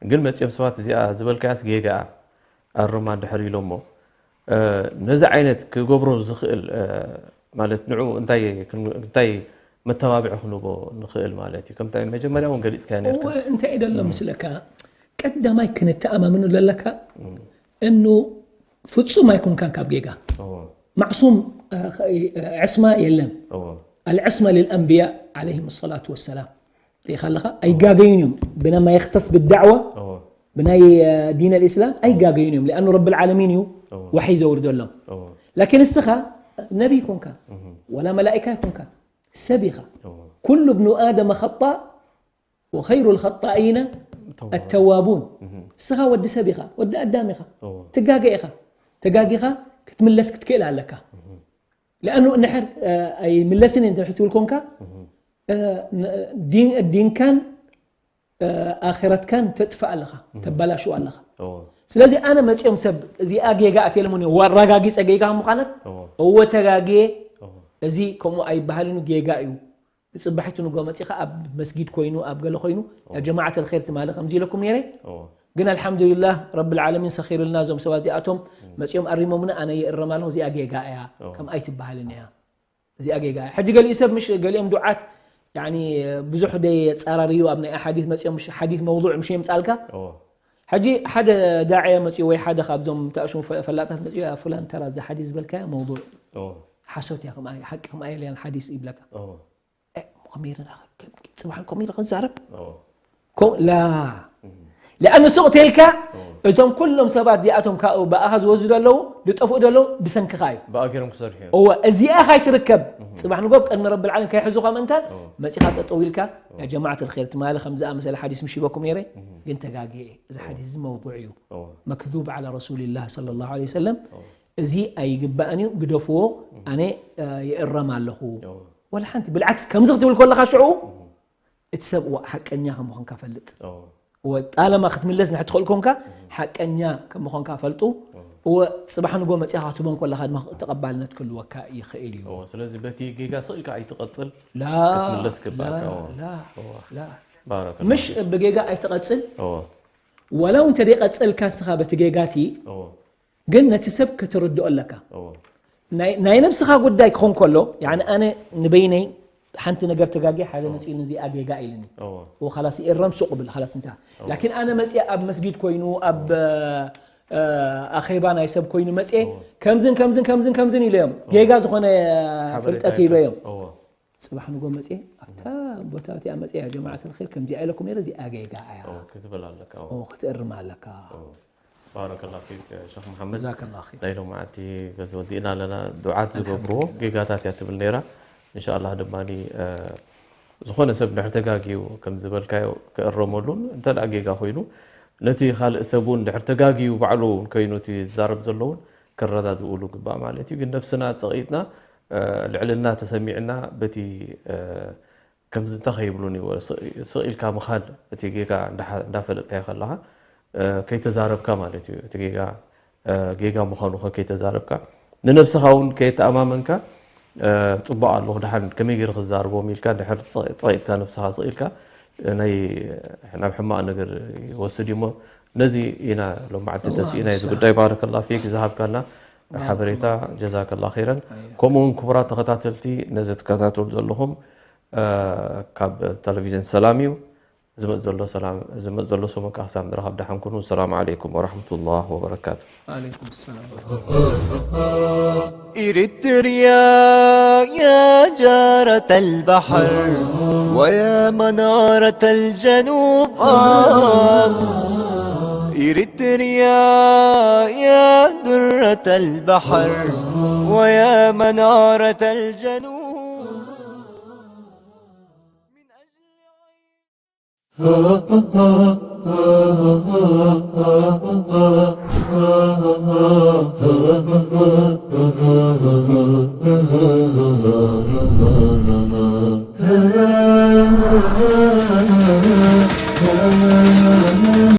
ግን መፂኦም ሰባት እዚኣ ዝበልካያስ ጌጋ ኣርማ እንድሕር ኢሎሞ እ፣ ነዚ ዓይነት ክገብሮ ዝኽእል እ፣ ማለት ንዑ እንታይ ክን- እንታይ መተባብዒ ክንቦ ንኽእል ማለት እዩ። ከምታ መጀመርያ እውን ገሊፅካዮ ነርካ። እወ እንታይ እዩ ደሎ ምስለካ ቀዳማይ ክንተኣማምኑ ዘለካ እኑ ፍጹም ኣይኮንካን ካብ ጌጋ እዎ። ማዕሱም እ፣ እ፣ ዕስማ የለን እዎ። العصمة للأنبياء عليهم الصلاة والسلام ርኢኻ ኣለኻ ኣይጋገዩን እዮም ብናማ يختص بالدعوة እዎ። ብናይ እ፣ ዲን الإسلام ኣይጋገዩን እዮም لأنه رب العالمين እዩ እዎ። وحي ዘውርደሎም እዎ። لكن እስኻ ነቢ ይኮንካ ولا ملائكة ይኮንካ ሰብ ኢኻ እዎ። كل ابن آدم خطاء وخير الخطائين التوابون እስኻ ወዲ ሰብ ኢኻ ወዲ ኣዳም ኢኻ እዎ። ትጋገ ኢኻ ተጋጊኻ ክትምለስ ክትክእል ኣለካ لأنه እንድሕር እ፣ ኣይምለስን እየ እንድሕር ትብል ኮንካ እ፣ ን- ዲን- ዲንካን እ፣ ኣኺረትካን ተጥፍእ ኣለኻ ተበላሽው ኣለኻ እዎ። ስለዚ ኣነ መፂኦም ሰብ እዚኣ ጌጋ ኣትየልሙን ወራጋጊፀ ጌጋ ምዃነት እዎ። እወ ተጋግየ እዎ። እዚ ከምኡ ኣይበሃልን ጌጋ እዩ ፅባሒቱ ንጎ መፂኻ ኣብ መስጊድ ኮይኑ ኣብ ገለ ኮይኑ ያ ጀማዓት الخير ትማሊ ከምዚ ኢለኩም ነይረ እዎ። ግን ኣልሓምዱሊላህ ረብል ዓለሚን ሰኺሩልና እዞም ሰባት እዚኣቶም መፂኦም ኣሪሞምና ኣነ ይእረም ኣለኹ እዚኣ ጌጋ እያ እዎ። ከም ኣይትበሃልን እያ እዚኣ ጌጋ እያ ሕጂ ገሊኡ ሰብ ምሽ ገሊኦም ዱዓት ያኒ ብዙሕ ደይ ፃራርዩ ኣብ ናይ ኣሓዲት መፂኦም ምሽ ሓዲት መውضوع ምሽ የምፃልካ እዎ። ሕጂ ሓደ ዳዕየ መፅኡ ወይ ሓደ ካብዞም ተእሽሙ ፈ- ፈላጣት መፅኡ ያ ፍላን ተራ እዚ ሓዲት ዝበልካያ መውضوع እዎ። ሓሶት እያ ከምኣ ሓቂ ከምኣ የለያን ሓዲስ ይብለካ እዎ። ጽባሕ ከምኡ ኢለ ክዛረብ እዎ። ኮ ላ لأن ሱቕ ተልካ እቶም ኩሎም ሰባት እዚኣቶም ካብኡ ብኣኻ ዝወስዱ ኣለዉ ዝጠፍኡ ዘለዉ ብሰንክኻ እዩ ብኣገሮም ክሰርሑ እዮም። እወ እዚኣ ካይትርከብ ጽባሕ ንጎብ ቅድሚ ረብል ዓለም ከይሕዙኻ ምእንታን እዎ። መጺኻ ጠጠው ኢልካ ያ ጀማዓት الخير ትማሊ ከም ዝኣመሰለ ሓዲስ ምሽ ሂበኩም ነይረ ግን ተጋግየ እዚ ሓዲስ እዚ መውضوع እዩ እዎ። መክذوب على رسول الله صلى الله عليه وسلم እዚ ኣይግባእን እዩ ግደፍዎ ኣነ እ፣ ይእረም ኣለኹ እዎ። ወላ ሓንቲ ብልዓክስ ከምዚ ክትብል ከለኻ ሽዑ እቲ ሰብ እዋ ሓቀኛ ከም ምዃንካ ፈልጥ እዎ። እወ ጣለማ ክትምለስ ንሕትኽእል ኮንካ ሓቀኛ ከም ምዃንካ ፈልጡ እወ ጽባሕ ንጎ መጺኻ ክትቦም ከለኻ ድማ ተቐባልነት ክህልወካ ይኽእል እዩ እዎ። ስለዚ በቲ ጌጋ ስቕ ኢልካ ኣይትቐጽል ላ ክትምለስ ግባእካ ላ እዎ። ላ ላ ባረከ ምሽ ብጌጋ ኣይትቐጽል እዎ። ወላ እውን ተደይቀጸልካ ንስኻ በቲ ጌጋቲ እዎ። ግን ነቲ ሰብ ከተረድኦ ኣለካ እዎ። ናይ ናይ ነብስኻ ጉዳይ ክኾን ከሎ ያኒ ኣነ ንበይነይ ሓንቲ ነገር ተጋጊ ሓደ መፅኡ ንዚኣ ጌጋ ኢልኒ እዎ። ወካላስ ኤረም ሱቕ ብል ካላስ እንታ ላኪን ኣነ መፅኣ ኣብ መስጊድ ኮይኑ ኣብ እ፣ ኣኼባ ናይ ሰብ ኮይኑ መፅአ ከምዝን ከምዝን ከምዝን ከምዝን ኢለዮም ጌጋ ዝኾነ ሓበሬታ ፍልጠት ይፈ- ሂበዮም እዎ። ፅባሕ ንጎ መፅአ ኣብታ ቦታ እቲኣ መፅአ ጀማዓት الخير ከምዚኣ ኢለኩም ነረ እዚኣ ጌጋ እያ እዎ፣ ክትብል ኣለካ እዎ። ኦ ክትእርም ኣለካ እዎ። ባረከላ ፊክ ሸኽ መሓመድ ጀዛከላ ኸይር ናይ ሎማዓንቲ ገዝ ወዲእና ኣለና ዱዓት ዝገብርዎ ጌጋታት እያ ትብል ነይራ እንሻላ ድማ ዝኾነ ሰብ ድሕር ተጋግዩ ከም ዝበልካዮ ክእረመሉን እንተ ደኣ ጌጋ ኮይኑ ነቲ ካልእ ሰብ እውን ድሕር ተጋግዩ ባዕሉ እውን ኮይኑ እቲ ዝዛረብ ዘለውን ከረዳድኡሉ ግባእ ማለት እዩ ግን ነብስና ፀቒጥና ልዕልና ተሰሚዕና በቲ ከምዚ እንተ ከይብሉን እዩ፣ ስቕ ኢልካ ምኻድ፣ እቲ ጌጋ እንዳፈለጥካዮ ከለኻ ከይተዛረብካ ማለት እዩ። እቲ ጌጋ ጌጋ ምዃኑ ከይተዛረብካ፣ ንነብስኻ እውን ከየተኣማመንካ፣ ጽቡቕ ኣለኹ፣ ደሓን ከመይ ገይረ ክዛረቦም ኢልካ፣ ድሕር ጸቒጥካ፣ ነብስኻ ስቕ ኢልካ፣ ናይ ናብ ሕማቕ ነገር ይወስድ እዩ እሞ፣ ነዚ ኢና ሎማዓንቲ ተስኢና እዚ ጉዳይ። ባረከላ ፊክ ዝሃብካና ሓበሬታ፣ ጀዛከላ ኸይረን። ከምኡ እውን ክቡራት ተኸታተልቲ፣ ነዚ ትከታተሉ ዘለኹም ካብ ቴሌቪዥን ሰላም እዩ። ዝመጽእ ዘሎ ሰላም፣ ዝመጽእ ዘሎ ሰሙን ከኣ ክሳብ ንራኸብ ደሓን ኩኑ። ሰላም ዓለይኩም ወራህመቱላህ ወበረካቱ። ዓለይኩም ሰላም። إريتريا يا جارة البحر ويا منارة الجنوب، آه. إريتريا يا درة البحر ويا منارة الجنوب.